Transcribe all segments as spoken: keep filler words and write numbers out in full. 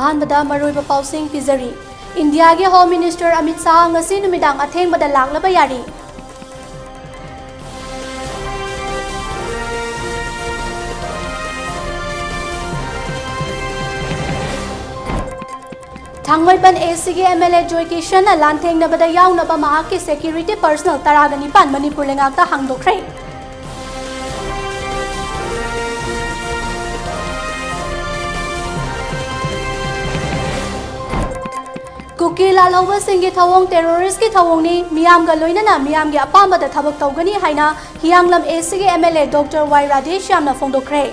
ꯑꯍꯥꯟꯕꯗ ꯃꯔꯨꯑꯣꯏꯕ ꯄꯥꯎꯁꯤꯡ ꯄꯤꯖꯔꯤ꯫ ꯏꯟꯗꯤꯌꯥꯒꯤ ꯍꯣꯝ ꯃꯤꯅꯤꯁꯇꯔ ꯑꯃꯤꯠ ꯁꯥꯍ ꯉꯁꯤ ꯅꯨꯃꯤꯗꯥꯡ ꯑꯊꯦꯡꯕꯗ ꯂꯥꯛꯂꯕ ꯌꯥꯔꯤ꯫ ꯊꯥꯡꯃꯩꯕꯟ ꯑꯦ ꯁꯤꯒꯤ ꯑꯦꯝ ꯑꯦꯜ ꯑꯦ ꯖꯣꯏ ꯀꯤꯁꯟꯅ ꯂꯥꯟꯊꯦꯡꯅꯕꯗ ꯌꯥꯎꯅꯕ ꯃꯍꯥꯛꯀꯤ ꯁꯦꯀ꯭ꯌꯨꯔꯤꯇꯤ ꯄꯔꯁꯅꯦꯜ ꯇꯔꯥꯒ ꯅꯤꯄꯥꯟ ꯃꯅꯤꯄꯨꯔ ꯂꯩꯉꯥꯛꯇ ꯍꯥꯡꯗꯣꯛꯈ꯭ꯔꯦ꯫ ꯀꯨꯀꯤ ꯂꯥꯜꯍꯧꯕꯁꯤꯡꯒꯤ ꯊꯧꯑꯣꯡ ꯇꯦꯔꯣꯔꯤꯁꯀꯤ ꯊꯧꯑꯣꯡꯅꯤ, ꯃꯤꯌꯥꯝꯒ ꯂꯣꯏꯅꯅ ꯃꯤꯌꯥꯝꯒꯤ ꯑꯄꯥꯝꯕꯗ ꯊꯕꯛ ꯇꯧꯒꯅꯤ ꯍꯥꯏꯅ ꯍꯤꯌꯥꯡꯂꯝ ꯑꯦ ꯁꯤꯒꯤ M L A doctor Y ꯔꯥꯙꯦꯁ꯭ꯌꯥꯝꯅ ꯐꯣꯡꯗꯣꯛꯈ꯭ꯔꯦ꯫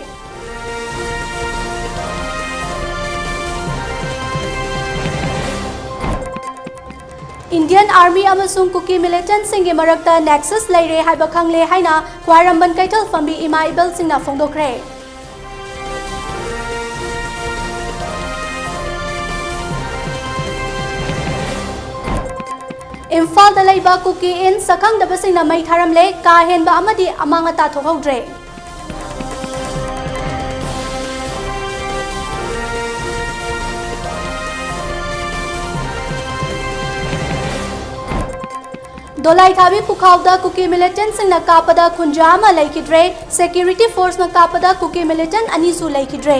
ꯏꯟꯗꯤꯌꯟ ꯑꯥꯔꯃꯤ ꯑꯃꯁꯨꯡ ꯀꯨꯀꯤ ꯃꯤꯂꯤꯇꯦꯟꯠꯁꯤꯡꯒꯤ ꯃꯔꯛꯇ ꯅꯦꯛꯁꯁ ꯂꯩꯔꯦ ꯍꯥꯏꯕ ꯈꯪꯂꯦ ꯍꯥꯏꯅ ꯈ꯭ꯋꯥꯏꯔꯝꯕꯟ ꯀꯩꯊꯦꯜ ꯐꯝꯕꯤ ꯏꯃꯥ ꯏꯕꯦꯜꯁꯤꯡꯅ ꯐꯣꯡꯗꯣꯛꯈ꯭ꯔꯦ꯫ ꯏꯝꯐꯥꯜꯗ ꯂꯩꯕ ꯀꯨꯀꯤ ꯏꯟ ꯁꯛꯈꯪꯗꯕꯁꯤꯡꯅ ꯃꯩ ꯊꯥꯔꯝꯂꯦ, ꯀꯥ ꯍꯦꯟꯕ ꯑꯃꯗꯤ ꯑꯃꯥꯡ ꯑꯇꯥ ꯊꯣꯛꯍꯧꯗ꯭ꯔꯦ꯫ ꯗꯣꯂꯥꯏꯊꯥꯕꯤ ꯄꯨꯈꯥꯎꯗ ꯀꯨꯀꯤ ꯃꯤꯂꯤꯇꯦꯟꯠꯁꯤꯡꯅ ꯀꯥꯞꯄꯗ ꯈꯨꯟꯖꯥ ꯑꯃ ꯂꯩꯈꯤꯗ꯭ꯔꯦ, ꯁꯦꯀ꯭ꯌꯨꯔꯤꯇꯤ ꯐꯣꯔꯁꯅ ꯀꯥꯞꯄꯗ ꯀꯨꯀꯤ ꯃꯤꯂꯤꯇꯦꯟꯠ ꯑꯅꯤꯁꯨ ꯂꯩꯈꯤꯗ꯭ꯔꯦ꯫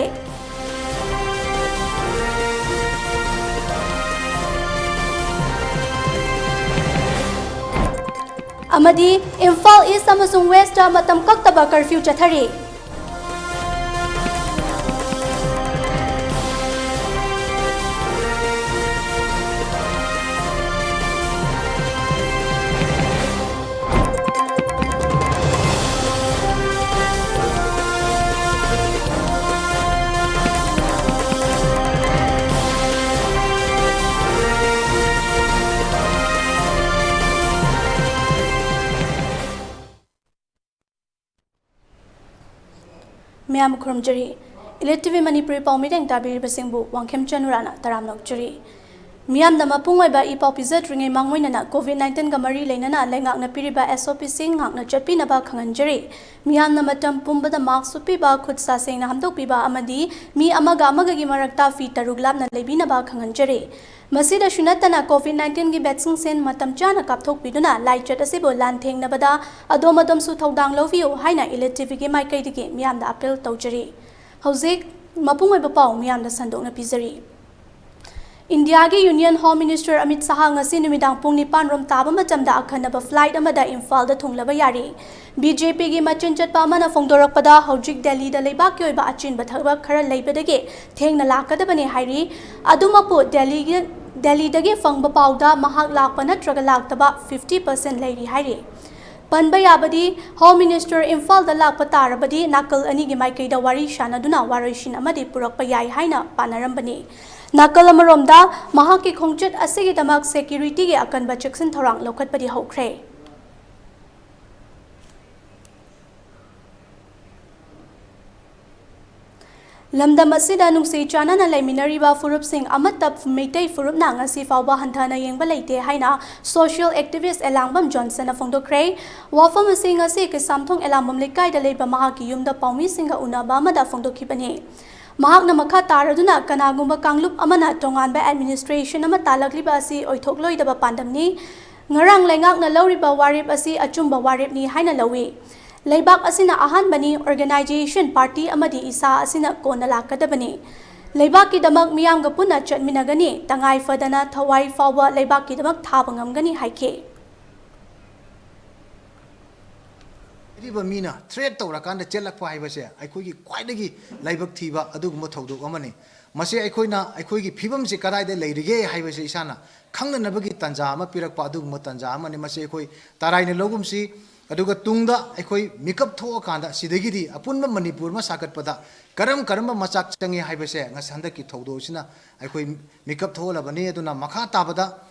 ꯑꯃꯗꯤ ꯏꯝꯐꯥꯜ ꯏꯁ ꯑꯃꯁꯨꯡ ꯋꯦꯁꯇ ꯃꯇꯝ ꯀꯛꯇꯕ ꯀꯔꯐ꯭ꯌꯨ ꯆꯠꯊꯔꯤ꯫ ꯃꯌꯥꯝ ꯈꯨꯔꯨꯝꯖꯔꯤ꯫ Elite ꯇꯤ ꯚꯤ ꯃꯅꯤꯄꯨꯔꯤ ꯄꯥꯎꯃꯤ ꯂꯦꯡ ꯇꯥꯕꯤꯔꯤꯕꯁꯤꯡꯕꯨ ꯋꯥꯡꯈꯦꯝ ꯆꯅꯨꯔꯥꯅ ꯇꯔꯥꯝꯅ ꯑꯣꯛꯆꯔꯤ꯫ ꯃꯤꯌꯥꯝꯗ ꯃꯄꯨꯡ ꯑꯣꯏꯕ ꯏ ꯄꯥꯎ ꯄꯤꯖꯗ꯭ꯔꯤꯉꯩ ꯃꯥꯡꯑꯣꯏꯅꯅ COVID nineteen ꯒ ꯃꯔꯤ ꯂꯩꯅꯅ ꯂꯩꯉꯥꯛꯅ ꯄꯤꯔꯤꯕ SOP ꯁꯤꯡ ꯉꯥꯛꯅ ꯆꯠꯄꯤꯅꯕ ꯈꯪꯍꯟꯖꯔꯤ꯫ ꯃꯤꯌꯥꯝꯅ ꯃꯇꯝ ꯄꯨꯝꯕꯗ mask ꯎꯞꯄꯤꯕ, ꯈꯨꯠ ꯁꯥ ꯁꯦꯡꯅ ꯍꯥꯝꯗꯣꯛꯄꯤꯕ ꯑꯃꯗꯤ ꯃꯤ ꯑꯃꯒ ꯑꯃꯒꯒꯤ ꯃꯔꯛꯇ feet ꯇꯔꯨꯛ ꯂꯥꯞꯅ ꯂꯩꯕꯤꯅꯕ ꯈꯪꯍꯟꯖꯔꯤ꯫ ꯃꯁꯤꯗꯁꯨ ꯅꯠꯇꯅ COVID nineteen ꯒꯤ vaccine ꯁꯦꯟ ꯃꯇꯝ ꯆꯥꯅ ꯀꯥꯞꯊꯣꯛꯄꯤꯗꯨꯅ ꯂꯥꯏꯆꯠ ꯑꯁꯤꯕꯨ ꯂꯥꯟꯊꯦꯡꯅꯕꯗ ꯑꯗꯣꯝ ꯑꯗꯣꯝꯁꯨ ꯊꯧꯗꯥꯡ ꯂꯧꯕꯤꯌꯨ ꯍꯥꯏꯅ ꯏꯂꯦꯛꯇ꯭ꯔꯤꯛꯀꯤ ꯃꯥꯏꯀꯩꯗꯒꯤ ꯃꯤꯌꯥꯝꯗ appeal ꯇꯧꯖꯔꯤ꯫ ꯍꯧꯖꯤꯛ ꯃꯄꯨꯡ ꯑꯣꯏꯕ ꯄꯥꯎ ꯃꯤꯌꯥꯝꯗ ꯁꯟꯗꯣꯛꯅ ꯄꯤꯖꯔꯤ꯫ ꯏꯟꯗꯤꯌꯥꯒꯤ Union Home Minister ꯑꯃꯤꯠ ꯁꯍꯥ ꯉꯁꯤ ꯅꯨꯃꯤꯗꯥꯡ ꯄꯨꯡ ꯅꯤꯄꯥꯟ ꯔꯣꯝ ꯇꯥꯕ ꯃꯇꯝꯗ ꯑꯈꯟꯅꯕ flight ꯑꯃꯗ ꯏꯝꯐꯥꯜꯗ ꯊꯨꯡꯂꯕ ꯌꯥꯔꯤ꯫ BJP ꯒꯤ ꯃꯆꯤꯟ ꯆꯠꯄ ꯑꯃꯅ ꯐꯣꯡꯗꯣꯔꯛꯄꯗ ꯍꯧꯖꯤꯛ ꯗꯦꯜꯂꯤꯗ ꯂꯩꯕꯥꯛꯀꯤ ꯑꯣꯏꯕ ꯑꯆꯤꯟꯕ ꯊꯕꯛ ꯈꯔ ꯂꯩꯕꯗꯒꯤ ꯊꯦꯡꯅ ꯂꯥꯛꯀꯗꯕꯅꯤ ꯍꯥꯏꯔꯤ꯫ ꯑꯗꯨꯃꯛꯄꯨ ꯗꯦꯜꯂꯤꯒꯤ, ꯗꯦꯜꯂꯤꯗꯒꯤ ꯐꯪꯕ ꯄꯥꯎꯗ ꯃꯍꯥꯛ ꯂꯥꯛꯄ ꯅꯠꯇ꯭ꯔꯒ ꯂꯥꯛꯇꯕ fifty percent ꯂꯩꯔꯤ ꯍꯥꯏꯔꯤ꯫ ꯄꯟꯕ ꯌꯥꯕꯗꯤ, Home Minister ꯏꯝꯐꯥꯜꯗ ꯂꯥꯛꯄ ꯇꯥꯔꯕꯗꯤ ꯅꯥꯀꯜ ꯑꯅꯤꯒꯤ ꯃꯥꯏꯀꯩꯗ ꯋꯥꯔꯤ ꯁꯥꯅꯗꯨꯅ ꯋꯥꯔꯣꯏꯁꯤꯟ ꯑꯃꯗꯤ ꯄꯨꯔꯛꯄ ꯌꯥꯏ ꯍꯥꯏꯅ ꯄꯥꯅꯔꯝꯕꯅꯤ꯫ ꯅꯥꯀꯜ ꯑꯃꯔꯣꯝꯗ, ꯃꯍꯥꯛꯀꯤ ꯈꯣꯡꯆꯠ ꯑꯁꯤꯒꯤꯗꯃꯛ security ꯒꯤ ꯑꯀꯟꯕ ꯆꯦꯛꯁꯤꯟ ꯊꯧꯔꯥꯡ ꯂꯧꯈꯠꯄꯗꯤ ꯍꯧꯈ꯭ꯔꯦ꯫ ꯂꯝꯗꯝ ꯑꯁꯤꯗ ꯅꯨꯡꯁꯤ ꯆꯥꯟꯅꯅ ꯂꯩꯃꯤꯟꯅꯔꯤꯕ ꯐꯨꯔꯨꯞꯁꯤꯡ ꯑꯃꯠꯇ ꯃꯩꯇꯩ ꯐꯨꯔꯨꯞꯅ ꯉꯁꯤ ꯐꯥꯎꯕ ꯍꯟꯊꯅ ꯌꯦꯡꯕ ꯂꯩꯇꯦ ꯍꯥꯏꯅ social activist ꯑꯦꯂꯥꯡꯕꯝ ꯖꯣꯟꯁꯟꯅ ꯐꯣꯡꯗꯣꯛꯈ꯭ꯔꯦ꯫ ꯋꯥꯐꯝ ꯑꯁꯤ ꯉꯁꯤ ꯀꯩꯁꯥꯝꯊꯣꯡ ꯑꯦꯂꯥꯡꯕꯝ ꯂꯩꯀꯥꯏꯗ ꯂꯩꯕ ꯃꯍꯥꯛꯀꯤ ꯌꯨꯝꯗ ꯄꯥꯎꯃꯤꯁꯤꯡꯒ ꯎꯅꯕ ꯑꯃꯗ ꯐꯣꯡꯗꯣꯛꯈꯤꯕꯅꯤ꯫ ꯃꯍꯥꯛꯅ ꯃꯈꯥ ꯇꯥꯔꯗꯨꯅ ꯀꯅꯥꯒꯨꯝꯕ ꯀꯥꯡꯂꯨꯞ ꯑꯃꯅ ꯇꯣꯉꯥꯟꯕ administration ꯑꯃ ꯇꯥꯜꯂꯛꯂꯤꯕ ꯑꯁꯤ ꯑꯣꯏꯊꯣꯛꯂꯣꯏꯗꯕ ꯄꯥꯟꯗꯝꯅꯤ꯫ ꯉꯔꯥꯡ ꯂꯩꯉꯥꯛꯅ ꯂꯧꯔꯤꯕ ꯋꯥꯔꯦꯞ ꯑꯁꯤ ꯑꯆꯨꯝꯕ ꯋꯥꯔꯦꯞꯅꯤ ꯍꯥꯏꯅ ꯂꯧꯏ꯫ ꯂꯩꯕꯥꯛ ꯑꯁꯤꯅ ꯑꯍꯥꯟꯕꯅꯤ, organization, party ꯑꯃꯗꯤ ꯏꯁꯥ ꯑꯁꯤꯅ ꯀꯣꯟꯅ ꯂꯥꯛꯀꯗꯕꯅꯤ꯫ ꯂꯩꯕꯥꯛꯀꯤꯗꯃꯛ ꯃꯤꯌꯥꯝꯒ ꯄꯨꯟꯅ ꯆꯠꯃꯤꯟꯅꯒꯅꯤ, ꯇꯉꯥꯏ ꯐꯗꯅ ꯊꯋꯥꯏ ꯐꯥꯎꯕ ꯂꯩꯕꯥꯛꯀꯤꯗꯃꯛ ꯊꯥꯕ ꯉꯝꯒꯅꯤ ꯍꯥꯏꯈꯤ꯫ ꯍꯥꯏꯔꯤꯕ ꯃꯤꯅ threat ꯇꯧꯔꯀꯥꯟꯗ ꯆꯦꯜꯂꯛꯄ ꯍꯥꯏꯕꯁꯦ ꯑꯩꯈꯣꯏꯒꯤ ꯈ꯭ꯋꯥꯏꯗꯒꯤ ꯂꯥꯏꯕꯛ ꯊꯤꯕ ꯑꯗꯨꯒꯨꯝꯕ ꯊꯧꯗꯣꯛ ꯑꯃꯅꯤ꯫ ꯃꯁꯤ ꯑꯩꯈꯣꯏꯅ ꯑꯩꯈꯣꯏꯒꯤ ꯐꯤꯕꯝꯁꯤ ꯀꯗꯥꯏꯗ ꯂꯩꯔꯤꯒꯦ ꯍꯥꯏꯕꯁꯦ ꯏꯁꯥꯅ ꯈꯪꯅꯅꯕꯒꯤ ꯇꯥꯟꯖꯥ ꯑꯃ ꯄꯤꯔꯛꯄ ꯑꯗꯨꯒꯨꯝꯕ ꯇꯥꯟꯖꯥ ꯑꯃꯅꯤ꯫ ꯃꯁꯤ ꯑꯩꯈꯣꯏ ꯇꯔꯥꯏꯅ ꯂꯧꯒꯨꯝꯁꯤ꯫ ꯑꯗꯨꯒ ꯇꯨꯡꯗ ꯑꯩꯈꯣꯏ ꯃꯤꯀꯞ ꯊꯣꯛꯑꯀꯥꯟꯗ ꯁꯤꯗꯒꯤꯗꯤ ꯑꯄꯨꯟꯕ ꯃꯅꯤꯄꯨꯔ ꯑꯃ ꯁꯥꯒꯠꯄꯗ ꯀꯔꯝ ꯀꯔꯝꯕ ꯃꯆꯥꯛ ꯆꯪꯉꯤ ꯍꯥꯏꯕꯁꯦ ꯉꯁꯤ ꯍꯟꯗꯛꯀꯤ ꯊꯧꯗꯣꯛ ꯑꯁꯤꯅ ꯑꯩꯈꯣꯏ ꯃꯤꯀꯞ ꯊꯣꯛꯍꯜꯂꯕꯅꯤ꯫ ꯑꯗꯨꯅ ꯃꯈꯥ ꯇꯥꯕꯗ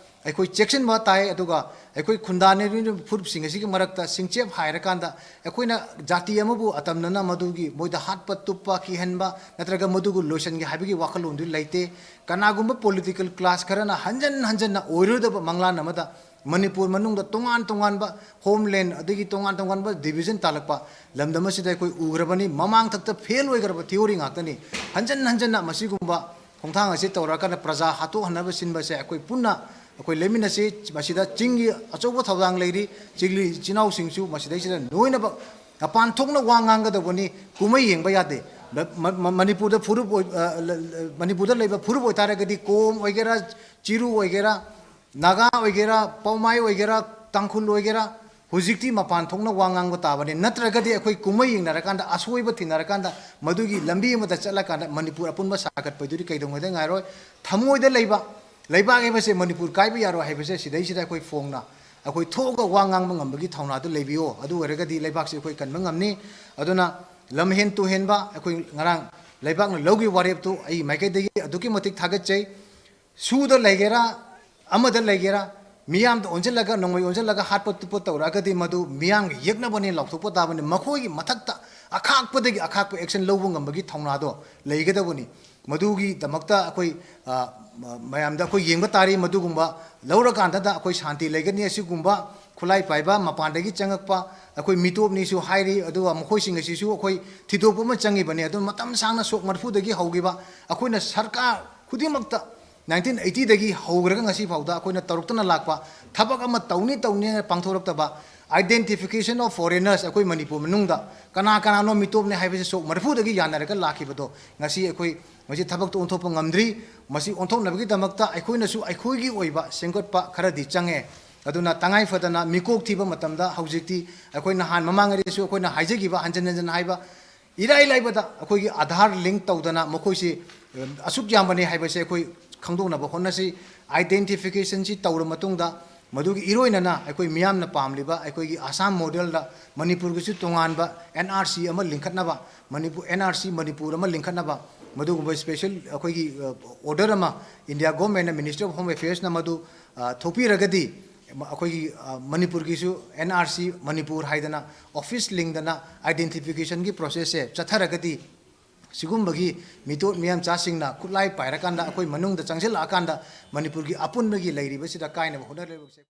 ꯑꯩꯈꯣꯏ ꯆꯦꯛꯁꯤꯟꯕ ꯇꯥꯏ꯫ ꯑꯗꯨꯒ ꯑꯩꯈꯣꯏ ꯈꯨꯟꯗꯥꯅꯤꯡꯂꯤꯕ ꯐꯨꯔꯨꯞꯁꯤꯡ ꯑꯁꯤꯒꯤ ꯃꯔꯛꯇ ꯁꯤꯡꯆꯦꯞ ꯍꯥꯏꯔꯀꯥꯟꯗ ꯑꯩꯈꯣꯏꯅ ꯖꯥꯇꯤ ꯑꯃꯕꯨ ꯑꯇꯝꯅꯅ ꯃꯗꯨꯒꯤ ꯃꯣꯏꯗ ꯍꯥꯠꯄ ꯇꯨꯞꯄ ꯀꯤꯍꯟꯕ ꯅꯠꯇ꯭ꯔꯒ ꯃꯗꯨꯒ ꯂꯣꯏꯁꯤꯟꯒꯦ ꯍꯥꯏꯕꯒꯤ ꯋꯥꯈꯜꯂꯣꯟꯗꯨ ꯂꯩꯇꯦ꯫ ꯀꯅꯥꯒꯨꯝꯕ political class ꯈꯔꯅ ꯍꯟꯖꯟ ꯍꯟꯖꯟꯅ ꯑꯣꯏꯔꯣꯏꯗꯕ ꯃꯪꯂꯥꯟ ꯑꯃꯗ ꯃꯅꯤꯄꯨꯔ ꯃꯅꯨꯡꯗ ꯇꯣꯉꯥꯟ ꯇꯣꯉꯥꯟꯕ homeland ꯑꯗꯒꯤ ꯇꯣꯉꯥꯟ ꯇꯣꯉꯥꯟꯕ division ꯇꯥꯜꯂꯛꯄ ꯂꯝꯗꯝ ꯑꯁꯤꯗ ꯑꯩꯈꯣꯏ ꯎꯈ꯭ꯔꯕꯅꯤ꯫ ꯃꯃꯥꯡ ꯊꯛꯇ fail ꯑꯣꯏꯈ꯭ꯔꯕ theory ꯉꯥꯛꯇꯅꯤ꯫ ꯍꯟꯖꯟ ꯍꯟꯖꯟꯅ ꯃꯁꯤꯒꯨꯝꯕ ꯈꯣꯡꯊꯥꯡ ꯑꯁꯤ ꯇꯧꯔꯀꯥꯟꯗ ꯄ꯭ꯔꯖꯥ ꯍꯥꯠꯇꯣꯛꯍꯟꯅꯕ ꯁꯤꯟꯕꯁꯦ ꯑꯩꯈꯣꯏ ꯄꯨꯟꯅ ꯑꯩꯈꯣꯏ ꯂꯦꯞꯃꯤꯟꯅꯁꯤ꯫ ꯃꯁꯤꯗ ꯆꯤꯡꯒꯤ ꯑꯆꯧꯕ ꯊꯧꯗꯥꯡ ꯂꯩꯔꯤ꯫ ꯆꯤꯡꯂꯤ ꯏꯆꯤꯟ ꯏꯅꯥꯎꯁꯤꯡꯁꯨ ꯃꯁꯤꯗꯩꯁꯤꯗ ꯂꯣꯏꯅꯃꯛ ꯃꯄꯥꯟ ꯊꯣꯛꯅ ꯋꯥ ꯉꯥꯡꯒꯗꯧꯕꯅꯤ꯫ ꯀꯨꯝꯍꯩ ꯌꯦꯡꯕ ꯌꯥꯗꯦ꯫ ꯃ-, ꯃ-, ꯃ-, ꯃꯅꯤꯄꯨꯔꯗ ꯐꯨꯔꯨꯞ ꯑꯣꯏ-, ꯑ, ꯂ-, ꯂ-, ꯃꯅꯤꯄꯨꯔꯗ ꯂꯩꯕ ꯐꯨꯔꯨꯞ ꯑꯣꯏꯇꯥꯔꯒꯗꯤ ꯀꯣꯝ ꯑꯣꯏꯒꯦꯔꯥ, ꯆꯤꯔꯨ ꯑꯣꯏꯒꯦꯔꯥ, ꯅꯥꯒꯥ ꯑꯣꯏꯒꯦꯔꯥ, ꯄꯥꯎꯃꯥꯏ ꯑꯣꯏꯒꯦꯔꯥ, ꯇꯥꯡꯈꯨꯜ ꯑꯣꯏꯒꯦꯔꯥ, ꯍꯧꯖꯤꯛꯇꯤ ꯃꯄꯥꯟ ꯊꯣꯛꯅ ꯋꯥ ꯉꯥꯡꯕ ꯇꯥꯕꯅꯤ꯫ ꯅꯠꯇ꯭ꯔꯒꯗꯤ ꯑꯩꯈꯣꯏ ꯀꯨꯝꯍꯩ ꯌꯦꯡꯅꯔꯀꯥꯟꯗ, ꯑꯁꯣꯏꯕ ꯊꯦꯡꯅꯔꯀꯥꯟꯗ, ꯃꯗꯨꯒꯤ ꯂꯝꯕꯤ ꯑꯃꯗ ꯆꯠꯂꯀꯥꯟꯗ ꯃꯅꯤꯄꯨꯔ ꯑꯄꯨꯟꯕ ꯁꯥꯒꯠꯄꯗꯨꯗꯤ ꯀꯩꯗꯧꯉꯩꯗ ꯉꯥꯏꯔꯣꯏ꯫ ꯊꯃꯣꯏꯗ ꯂꯩꯕ, ꯂꯩꯕꯥꯛ ꯍꯥꯏꯕꯁꯦ ꯃꯅꯤꯄꯨꯔ ꯀꯥꯏꯕ ꯌꯥꯔꯣꯏ ꯍꯥꯏꯕꯁꯦ ꯁꯤꯗꯩꯁꯤꯗ ꯑꯩꯈꯣꯏ ꯐꯣꯡꯅ ꯑꯩꯈꯣꯏ ꯊꯣꯛꯑꯒ ꯋꯥ ꯉꯥꯡꯕ ꯉꯝꯕꯒꯤ ꯊꯧꯅꯥꯗꯨ ꯂꯩꯕꯤꯌꯣ꯫ ꯑꯗꯨ ꯑꯣꯏꯔꯒꯗꯤ ꯂꯩꯕꯥꯛꯁꯦ ꯑꯩꯈꯣꯏ ꯀꯟꯕ ꯉꯝꯅꯤ꯫ ꯑꯗꯨꯅ ꯂꯝꯍꯦꯟ ꯇꯨꯍꯦꯟꯕ, ꯑꯩꯈꯣꯏ ꯉꯔꯥꯡ ꯂꯩꯕꯥꯛꯅ ꯂꯧꯈꯤꯕ ꯋꯥꯔꯦꯞꯇꯨ ꯑꯩ ꯃꯥꯏꯀꯩꯗꯒꯤ ꯑꯗꯨꯛꯀꯤ ꯃꯇꯤꯛ ꯊꯥꯒꯠꯆꯩ꯫ ꯁꯨꯗ ꯂꯩꯒꯦꯔꯥ, ꯑꯃꯗ ꯂꯩꯒꯦꯔꯥ, ꯃꯤꯌꯥꯝꯗ ꯑꯣꯟꯁꯤꯜꯂꯒ, ꯅꯣꯡꯃꯩ ꯑꯣꯟꯁꯤꯜꯂꯒ ꯍꯥꯠꯄ ꯇꯨꯞꯄ ꯇꯧꯔꯛꯑꯒꯗꯤ ꯃꯗꯨ ꯃꯤꯌꯥꯝꯒ ꯌꯦꯛꯅꯕꯅꯤ, ꯂꯥꯎꯊꯣꯛꯄ ꯇꯥꯕꯅꯤ꯫ ꯃꯈꯣꯏꯒꯤ ꯃꯊꯛꯇ ꯑꯈꯥꯛꯄꯗꯒꯤ ꯑꯈꯥꯛꯄ action ꯂꯧꯕ ꯉꯝꯕꯒꯤ ꯊꯧꯅꯥꯗꯣ ꯂꯩꯒꯗꯕꯅꯤ꯫ ꯃꯗꯨꯒꯤꯗꯃꯛꯇ ꯑꯩꯈꯣꯏ, ꯑ, ꯃ-, ꯃꯌꯥꯝꯗ ꯑꯩꯈꯣꯏ ꯌꯦꯡꯕ ꯇꯥꯔꯤ꯫ ꯃꯗꯨꯒꯨꯝꯕ ꯂꯧꯔꯀꯥꯟꯗꯗ ꯑꯩꯈꯣꯏ ꯁꯥꯟꯇꯤ ꯂꯩꯒꯅꯤ꯫ ꯑꯁꯤꯒꯨꯝꯕ ꯈꯨꯠꯂꯥꯏ ꯄꯥꯏꯕ, ꯃꯄꯥꯟꯗꯒꯤ ꯆꯪꯉꯛꯄ ꯑꯩꯈꯣꯏ ꯃꯤꯇꯣꯞꯅꯤꯁꯨ ꯍꯥꯏꯔꯤ, ꯑꯗꯨꯒ ꯃꯈꯣꯏꯁꯤꯡ ꯑꯁꯤꯁꯨ ꯑꯩꯈꯣꯏ ꯊꯤꯗꯣꯛꯄ ꯑꯃ ꯆꯪꯉꯤꯕꯅꯤ꯫ ꯑꯗꯨꯅ ꯃꯇꯝ ꯁꯥꯡꯅ ꯁꯣꯛ ꯃꯔꯤꯐꯨꯗꯒꯤ ꯍꯧꯈꯤꯕ ꯑꯩꯈꯣꯏꯅ ꯁꯔꯀꯥꯔ ꯈꯨꯗꯤꯡꯃꯛꯇ nineteen eighty ꯗꯒꯤ ꯍꯧꯈ꯭ꯔꯒ ꯉꯁꯤ ꯐꯥꯎꯗ ꯑꯩꯈꯣꯏꯅ ꯇꯧꯔꯛꯇꯅ ꯂꯥꯛꯄ ꯊꯕꯛ ꯑꯃ ꯇꯧꯅꯤ ꯇꯧꯅꯤ ꯍꯥꯏꯅ ꯄꯥꯡꯊꯣꯔꯛꯇꯕ, identification of foreigners, ꯑꯩꯈꯣꯏ ꯃꯅꯤꯄꯨꯔ ꯃꯅꯨꯡꯗ ꯀꯅꯥ ꯀꯅꯥꯅꯣ ꯃꯤꯇꯣꯞꯅꯤ ꯍꯥꯏꯕꯁꯤ ꯁꯣꯛ ꯃꯔꯤꯐꯨꯗꯒꯤ ꯌꯥꯅꯔꯒ ꯂꯥꯛꯈꯤꯕꯗꯣ ꯉꯁꯤ ꯑꯩꯈꯣꯏ ꯃꯁꯤ ꯊꯕꯛꯇ ꯑꯣꯟꯊꯣꯛꯄ ꯉꯝꯗ꯭ꯔꯤ꯫ ꯃꯁꯤ ꯑꯣꯟꯊꯣꯛꯅꯕꯒꯤꯗꯃꯛꯇ ꯑꯩꯈꯣꯏꯅꯁꯨ ꯑꯩꯈꯣꯏꯒꯤ ꯑꯣꯏꯕ ꯁꯦꯝꯒꯠꯄ ꯈꯔꯗꯤ ꯆꯪꯉꯦ꯫ ꯑꯗꯨꯅ ꯇꯉꯥꯏ ꯐꯗꯅ ꯃꯤꯀꯣꯛ ꯊꯤꯕ ꯃꯇꯝꯗ ꯍꯧꯖꯤꯛꯇꯤ ꯑꯩꯈꯣꯏ ꯅꯍꯥꯟ ꯃꯃꯥꯡꯉꯩꯗꯁꯨ ꯑꯩꯈꯣꯏꯅ ꯍꯥꯏꯖꯈꯤꯕ ꯍꯟꯖꯤꯟ ꯍꯟꯖꯤꯟ ꯍꯥꯏꯕ ꯏꯔꯥꯏ ꯂꯥꯏꯕꯗ ꯑꯩꯈꯣꯏꯒꯤ ꯑꯥꯙꯥꯔ link ꯇꯧꯗꯅ ꯃꯈꯣꯏꯁꯤ, ꯑ, ꯑꯁꯨꯛ ꯌꯥꯝꯕꯅꯤ ꯍꯥꯏꯕꯁꯦ ꯑꯩꯈꯣꯏ ꯈꯪꯗꯣꯛꯅꯕ ꯍꯣꯠꯅꯁꯤ꯫ Identification ꯁꯤ ꯇꯧꯔ ꯃꯇꯨꯡꯗ ꯃꯗꯨꯒꯤ ꯏꯔꯣꯏꯅꯅ ꯑꯩꯈꯣꯏ ꯃꯤꯌꯥꯝꯅ ꯄꯥꯝꯂꯤꯕ ꯑꯩꯈꯣꯏꯒꯤ ꯑꯁꯥꯝ model ꯗ ꯃꯅꯤꯄꯨꯔꯒꯤꯁꯨ ꯇꯣꯉꯥꯟꯕ N R C ꯑꯃ ꯂꯤꯡꯈꯠꯅꯕ, Manipur, N R C Manipur ꯑꯃ ꯂꯤꯡꯈꯠꯅꯕ ꯃꯗꯨꯒꯨꯝꯕ special ꯑꯩꯈꯣꯏꯒꯤ, ꯑ, order ꯑꯃ India Government ꯅ, Ministry of Home Affairs ꯅ ꯃꯗꯨ ꯑ, ꯊꯣꯛꯄꯤꯔꯒꯗꯤ, ꯃ-, ꯑꯩꯈꯣꯏꯒꯤ, ꯑ, ꯃꯅꯤꯄꯨꯔꯒꯤꯁꯨ ꯑꯦꯟ ꯑꯥꯔ ꯁꯤ ꯃꯅꯤꯄꯨꯔ ꯍꯥꯏꯗꯅ ꯑꯣꯐꯤꯁ ꯂꯤꯡꯗꯅ identification ꯒꯤ process ꯁꯦ ꯆꯠꯊꯔꯒꯗꯤ, ꯁꯤꯒꯨꯝꯕꯒꯤ ꯃꯤꯇꯣꯠ ꯃꯤꯌꯥꯝꯆꯥꯁꯤꯡꯅ ꯈꯨꯠꯂꯥꯏ ꯄꯥꯏꯔꯀꯥꯟꯗ, ꯑꯩꯈꯣꯏ ꯃꯅꯨꯡꯗ ꯆꯪꯁꯤꯜꯂꯛꯑꯀꯥꯟꯗ, ꯃꯅꯤꯄꯨꯔꯒꯤ ꯑꯄꯨꯟꯕꯒꯤ ꯂꯩꯔꯤꯕꯁꯤꯗ ꯀꯥꯏꯅꯕ ꯍꯣꯠꯅꯔꯤꯕꯁꯦ꯫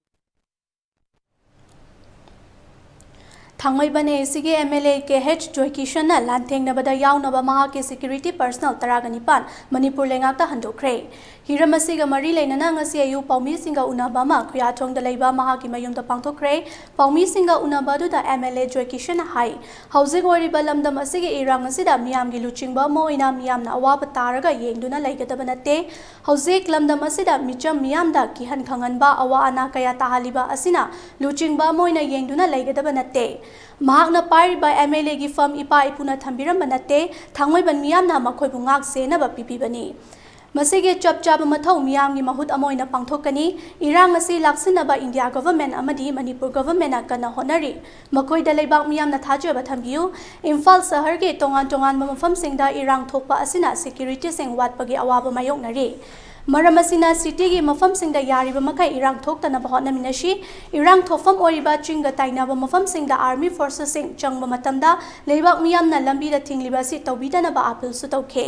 ꯊꯥꯡꯃꯩꯕꯟ ꯑꯦ ꯁꯤꯒꯤ M L A K H ꯖꯣꯏꯀꯤꯁꯟꯅ ꯂꯥꯟꯊꯦꯡꯅꯕꯗ ꯌꯥꯎꯅꯕ ꯃꯍꯥꯛꯀꯤ ꯁꯦꯀ꯭ꯌꯨꯔꯤꯇꯤ ꯄꯔꯁꯅꯦꯜ ꯇꯔꯥꯒ ꯅꯤꯄꯥꯟ ꯃꯅꯤꯄꯨꯔ ꯂꯩꯉꯥꯛꯇ ꯍꯟꯗꯣꯛꯈ꯭ꯔꯦ꯫ ꯍꯤꯔꯝ ꯑꯁꯤꯒ ꯃꯔꯤ ꯂꯩꯅꯅ ꯉꯁꯤ ꯑꯌꯨꯛ ꯄꯥꯎꯃꯤꯁꯤꯡꯒ ꯎꯅꯕ ꯑꯃ ꯈꯨꯌꯥꯊꯣꯡꯗ ꯂꯩꯕ ꯃꯍꯥꯛꯀꯤ ꯃꯌꯨꯝꯗ ꯄꯥꯡꯊꯣꯛꯈ꯭ꯔꯦ꯫ ꯄꯥꯎꯃꯤꯁꯤꯡꯒ ꯎꯅꯕ ꯑꯗꯨꯗ ꯑꯦꯝ ꯑꯦꯜ ꯑꯦ ꯖꯣꯏꯀꯤꯁꯟꯅ ꯍꯥꯏ, ꯍꯧꯖꯤꯛ ꯑꯣꯏꯔꯤꯕ ꯂꯝꯗꯝ ꯑꯁꯤꯒꯤ ꯏꯔꯥꯡ ꯑꯁꯤꯗ ꯃꯤꯌꯥꯝꯒꯤ ꯂꯨꯆꯤꯡꯕ ꯑꯃ ꯑꯣꯏꯅ ꯃꯤꯌꯥꯝꯅ ꯑꯋꯥꯕ ꯇꯥꯔꯒ ꯌꯦꯡꯗꯨꯅ ꯂꯩꯒꯗꯕ ꯅꯠꯇꯦ꯫ ꯍꯧꯖꯤꯛ ꯂꯝꯗꯝ ꯑꯁꯤꯗ ꯃꯤꯆꯝ ꯃꯤꯌꯥꯝꯗ ꯀꯤꯍꯟ ꯈꯪꯍꯟꯕ, ꯑꯋꯥ ꯑꯅꯥ ꯀꯌꯥ ꯇꯥꯍꯜꯂꯤꯕ ꯑꯁꯤꯅ ꯂꯨꯆꯤꯡꯕ ꯑꯃ ꯑꯣꯏꯅ ꯌꯦꯡꯗꯨꯅ ꯂꯩꯒꯗꯕ ꯅꯠꯇꯦ꯫ ꯃꯍꯥꯛꯅ ꯄꯥꯏꯔꯤꯕ ꯑꯦꯝ ꯑꯦꯜ ꯑꯦꯒꯤ ꯐꯝ ꯏꯄꯥ ꯏꯄꯨꯅ ꯊꯝꯕꯤꯔꯝꯕ ꯅꯠꯇꯦ, ꯊꯥꯡꯃꯩꯕꯟ ꯃꯤꯌꯥꯝꯅ ꯃꯈꯣꯏꯕꯨ ꯉꯥꯛ ꯁꯦꯟꯅꯕ ꯄꯤꯕꯤꯕꯅꯤ꯫ ꯃꯁꯤꯒꯤ ꯆꯞ ꯆꯥꯕ ꯃꯊꯧ ꯃꯤꯌꯥꯝꯒꯤ ꯃꯍꯨꯠ ꯑꯃ ꯑꯣꯏꯅ ꯄꯥꯡꯊꯣꯛꯀꯅꯤ꯫ ꯏꯔꯥꯡ ꯑꯁꯤ ꯂꯥꯛꯁꯤꯟꯅꯕ ꯏꯟꯗꯤꯌꯥ ꯒꯚꯔꯟꯃꯦꯟꯠ ꯑꯃꯗꯤ ꯃꯅꯤꯄꯨꯔ ꯒꯚꯔꯟꯃꯦꯟꯠꯅ ꯀꯟꯅ ꯍꯣꯠꯅꯔꯤ꯫ ꯃꯈꯣꯏꯗ ꯂꯩꯕꯥꯛ ꯃꯤꯌꯥꯝꯅ ꯊꯥꯖꯕ ꯊꯝꯕꯤꯌꯨ꯫ ꯏꯝꯐꯥꯜ ꯁꯍꯔꯒꯤ ꯇꯣꯉꯥꯟ ꯇꯣꯉꯥꯟꯕ ꯃꯐꯝꯁꯤꯡꯗ ꯏꯔꯥꯡ ꯊꯣꯛꯄ ꯑꯁꯤꯅ ꯁꯦꯀ꯭ꯌꯨꯔꯤꯇꯤꯁꯤꯡ ꯋꯥꯠꯄꯒꯤ ꯑꯋꯥꯕ ꯃꯥꯌꯣꯛꯅꯔꯤ꯫ ꯃꯔꯝ ꯑꯁꯤꯅ ꯁꯤꯇꯤꯒꯤ ꯃꯐꯝꯁꯤꯡꯗ ꯌꯥꯔꯤꯕ ꯃꯈꯩ ꯏꯔꯥꯡ ꯊꯣꯛꯇꯅꯕ ꯍꯣꯠꯅꯃꯤꯟꯅꯁꯤ꯫ ꯏꯔꯥꯡ ꯊꯣꯛꯐꯝ ꯑꯣꯏꯔꯤꯕ ꯆꯤꯡꯒ ꯇꯥꯏꯅꯕ ꯃꯐꯝꯁꯤꯡꯗ ꯑꯥꯔꯃꯤ ꯐꯣꯔꯁꯦꯁꯁꯤꯡ ꯆꯪꯕ ꯃꯇꯝꯗ ꯂꯩꯕꯥꯛ ꯃꯤꯌꯥꯝꯅ ꯂꯝꯕꯤꯗ ꯊꯤꯡꯂꯤꯕ ꯑꯁꯤ ꯇꯧꯕꯤꯗꯅꯕ ꯑꯥꯄꯤꯜꯁꯨ ꯇꯧꯈꯤ꯫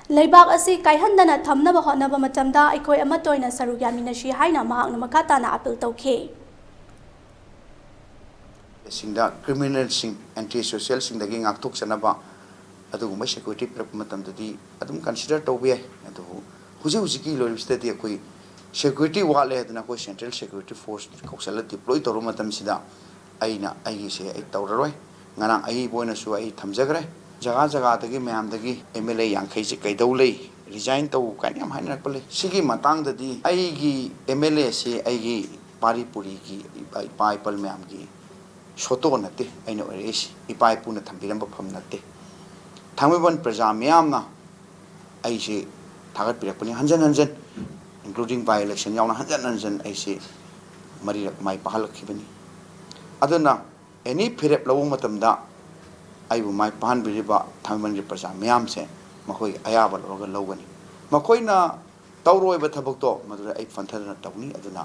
ꯂꯩꯕꯥꯛ ꯑꯁꯤ ꯀꯥꯏꯍꯟꯗꯅ ꯊꯝꯅꯕ ꯍꯣꯠꯅꯕ ꯃꯇꯝꯗ ꯑꯩꯈꯣꯏ ꯑꯃꯠꯇ ꯑꯣꯏꯅ ꯁꯔꯨꯛ ꯌꯥꯃꯤꯟꯅꯁꯤ ꯍꯥꯏꯅ ꯃꯍꯥꯛꯅ ꯃꯈꯥ ꯇꯥꯅ ꯑꯥꯄꯤꯜ ꯇꯧꯈꯤ꯫ ꯁꯤꯡꯗ ꯀ꯭ꯔꯤꯃꯤꯅꯦꯜꯁꯤꯡ, ꯑꯦꯟꯇꯤ ꯁꯣꯁꯤꯌꯦꯜꯁꯤꯡꯗꯒꯤ ꯉꯥꯛꯊꯣꯛꯆꯅꯕ ꯑꯗꯨꯒꯨꯝꯕ ꯁꯦꯀ꯭ꯌꯨꯔꯤꯇꯤ ꯄꯤꯔꯛꯄ ꯃꯇꯝꯗꯗꯤ ꯑꯗꯨꯝ ꯀꯟꯁꯤꯗꯔ ꯇꯧꯕ ꯌꯥꯏ꯫ ꯑꯗꯨꯕꯨ ꯍꯧꯖꯤꯛ ꯍꯧꯖꯤꯛꯀꯤ ꯂꯣꯏꯔꯤꯕꯁꯤꯗꯗꯤ ꯑꯩꯈꯣꯏ ꯁꯦꯀ꯭ꯌꯨꯔꯤꯇꯤ ꯋꯥꯠꯂꯦ ꯍꯥꯏꯗꯅ ꯑꯩꯈꯣꯏ ꯁꯦꯟꯇ꯭ꯔꯦꯜ ꯁꯦꯀ꯭ꯌꯨꯔꯤꯇꯤ ꯐꯣꯔꯁ ꯀꯧꯁꯜꯂ ꯗꯤꯄ꯭ꯂꯣꯏ ꯇꯧꯔꯨꯕ ꯃꯇꯝꯁꯤꯗ ꯑꯩꯅ ꯑꯩꯒꯤꯁꯦ ꯑꯩ ꯇꯧꯔꯔꯣꯏ꯫ ꯉꯔꯥꯡ ꯑꯏꯕ ꯑꯣꯏꯅꯁꯨ ꯑꯩ ꯊꯝꯖꯈ꯭ꯔꯦ꯫ ꯖꯒꯥ ꯖꯒꯥꯗꯒꯤ ꯃꯌꯥꯝꯗꯒꯤ ꯑꯦꯝ ꯑꯦꯜ ꯑꯦ ꯌꯥꯡꯈꯩꯁꯦ ꯀꯩꯗꯧ ꯂꯩ, ꯔꯤꯖꯥꯏꯟ ꯇꯧ ꯀꯥꯏꯅ ꯌꯥꯝ ꯍꯥꯏꯅꯔꯛꯄ ꯂꯩ꯫ ꯁꯤꯒꯤ ꯃꯇꯥꯡꯗꯗꯤ ꯑꯩꯒꯤ ꯑꯦꯝ ꯑꯦꯜ ꯑꯦꯁꯦ ꯑꯩꯒꯤ ꯄꯥꯔꯤ ꯄꯨꯔꯤꯒꯤ ꯏꯄꯥ, ꯏꯄꯥ ꯏꯄꯜ ꯃꯌꯥꯝꯒꯤ ꯁꯣꯇꯣ ꯅꯠꯇꯦ ꯑꯩꯅ ꯑꯣꯏꯔꯛꯏꯁꯤ, ꯏꯄꯥ ꯏꯄꯨꯅ ꯊꯝꯕꯤꯔꯝꯕ ꯐꯝ ꯅꯠꯇꯦ꯫ ꯊꯥꯡꯃꯩꯕꯟ ꯄ꯭ꯔꯖꯥ ꯃꯤꯌꯥꯝꯅ ꯑꯩꯁꯦ ꯊꯥꯒꯠꯄꯤꯔꯛꯄꯅꯤ ꯍꯟꯖꯟ ꯍꯟꯖꯟ, including by election ꯌꯥꯎꯅ ꯍꯟꯖꯟ ꯍꯟꯖꯟ ꯑꯩꯁꯦ ꯃꯔꯤꯔꯛ ꯃꯥꯏ ꯄꯥꯛꯍꯜꯂꯛꯈꯤꯕꯅꯤ꯫ ꯑꯗꯨꯅ ꯑꯦꯅꯤ ꯐꯤꯔꯦꯞ ꯂꯧꯕ ꯃꯇꯝꯗ ꯑꯩꯕꯨ ꯃꯥꯏ ꯄꯥꯛꯍꯟꯕꯤꯔꯤꯕ ꯊꯥꯡꯃꯩꯕꯟꯒꯤ ꯄ꯭ꯔꯖꯥ ꯃꯤꯌꯥꯝꯁꯦ ꯃꯈꯣꯏꯒꯤ ꯑꯌꯥꯕ ꯂꯧꯔꯒ ꯂꯧꯒꯅꯤ꯫ ꯃꯈꯣꯏꯅ ꯇꯧꯔꯣꯏꯕ ꯊꯕꯛꯇꯣ ꯃꯗꯨꯗ ꯑꯩ ꯐꯟꯊꯗꯅ ꯇꯧꯅꯤ꯫ ꯑꯗꯨꯅ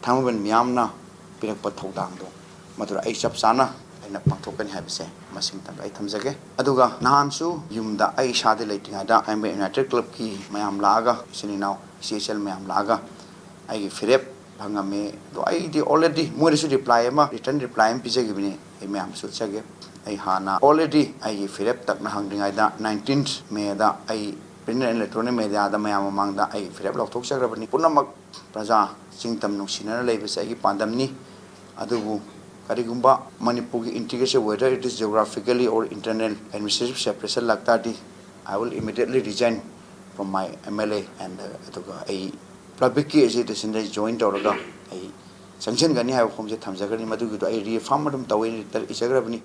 ꯊꯥꯡꯃꯩꯕꯟ ꯃꯤꯌꯥꯝꯅ ꯄꯤꯔꯛꯄ ꯊꯧꯗꯥꯡꯗꯣ ꯃꯗꯨꯗ ꯑꯩ ꯆꯞ ꯆꯥꯅ ꯑꯩꯅ ꯄꯥꯡꯊꯣꯛꯀꯅꯤ ꯍꯥꯏꯕꯁꯦ ꯃꯁꯤꯃꯇꯪꯒ ꯑꯩ ꯊꯝꯖꯒꯦ꯫ ꯑꯗꯨꯒ ꯅꯍꯥꯟꯁꯨ ꯌꯨꯝꯗ ꯑꯩ ꯏꯁꯥꯗꯤ ꯂꯩꯇ꯭ꯔꯤꯉꯩꯗ ꯊꯥꯡꯃꯩꯕꯟ ꯌꯨꯅꯥꯏꯇꯦꯠ ꯀ꯭ꯂꯕꯀꯤ ꯃꯌꯥꯝ ꯂꯥꯛꯑꯒ, ꯏꯆꯤꯟ ꯏꯅꯥꯎ, ꯏꯆꯦ ꯏꯆꯜ ꯃꯌꯥꯝ ꯂꯥꯛꯑꯒ ꯑꯩꯒꯤ ꯐꯤꯔꯦꯞ ꯐꯪꯉꯝꯃꯤ꯫ ꯑꯗꯣ ꯑꯩꯗꯤ already ꯃꯣꯏꯗꯁꯨ reply ꯑꯃ, written reply ꯑꯃ ꯄꯤꯖꯈꯤꯕꯅꯤ꯫ ꯑꯩ ꯃꯌꯥꯝꯗꯁꯨ ꯎꯠꯆꯒꯦ꯫ ꯑꯩ ꯍꯥꯟꯅ already ꯑꯩꯒꯤ ꯐꯤꯔꯦꯞ ꯇꯛꯅ ꯍꯪꯗ꯭ꯔꯤꯉꯩꯗ nineteenth Mayꯗ ꯑꯩ print and electronic mediaꯗ ꯃꯌꯥꯝ ꯃꯃꯥꯡꯗ ꯑꯩꯒꯤ ꯐꯤꯔꯦꯞ ꯂꯧꯊꯣꯛꯆꯈ꯭ꯔꯕꯅꯤ꯫ ꯄꯨꯝꯅꯃꯛ ꯄ꯭ꯔꯖꯥ ꯆꯤꯡ ꯇꯝ ꯅꯨꯡꯁꯤꯅꯅ ꯂꯩꯕꯁꯦ ꯑꯩꯒꯤ ꯄꯥꯟꯗꯝꯅꯤ꯫ ꯑꯗꯨꯕꯨ ꯀꯔꯤꯒꯨꯝꯕ ꯃꯅꯤꯄꯨꯔꯒꯤ integration, whether it is geographically or internal administrative separation ꯂꯥꯛꯇꯥꯔꯗꯤ, I will immediately resign from my MLA and, uh, ꯑꯗꯨꯒ ꯑꯩ publicꯀꯤ agitationꯗ join ꯇꯧꯔꯒ ꯑꯩ ꯆꯪꯁꯤꯟꯒꯅꯤ ꯍꯥꯏꯕ ꯋꯥꯐꯝꯁꯦ ꯊꯝꯖꯈ꯭ꯔꯅꯤ꯫ ꯃꯗꯨꯒꯤꯗꯣ ꯑꯩ reaffirm ꯑꯗꯨꯝ ꯇꯧꯋꯦ, letter ꯏꯖꯈ꯭ꯔꯕꯅꯤ꯫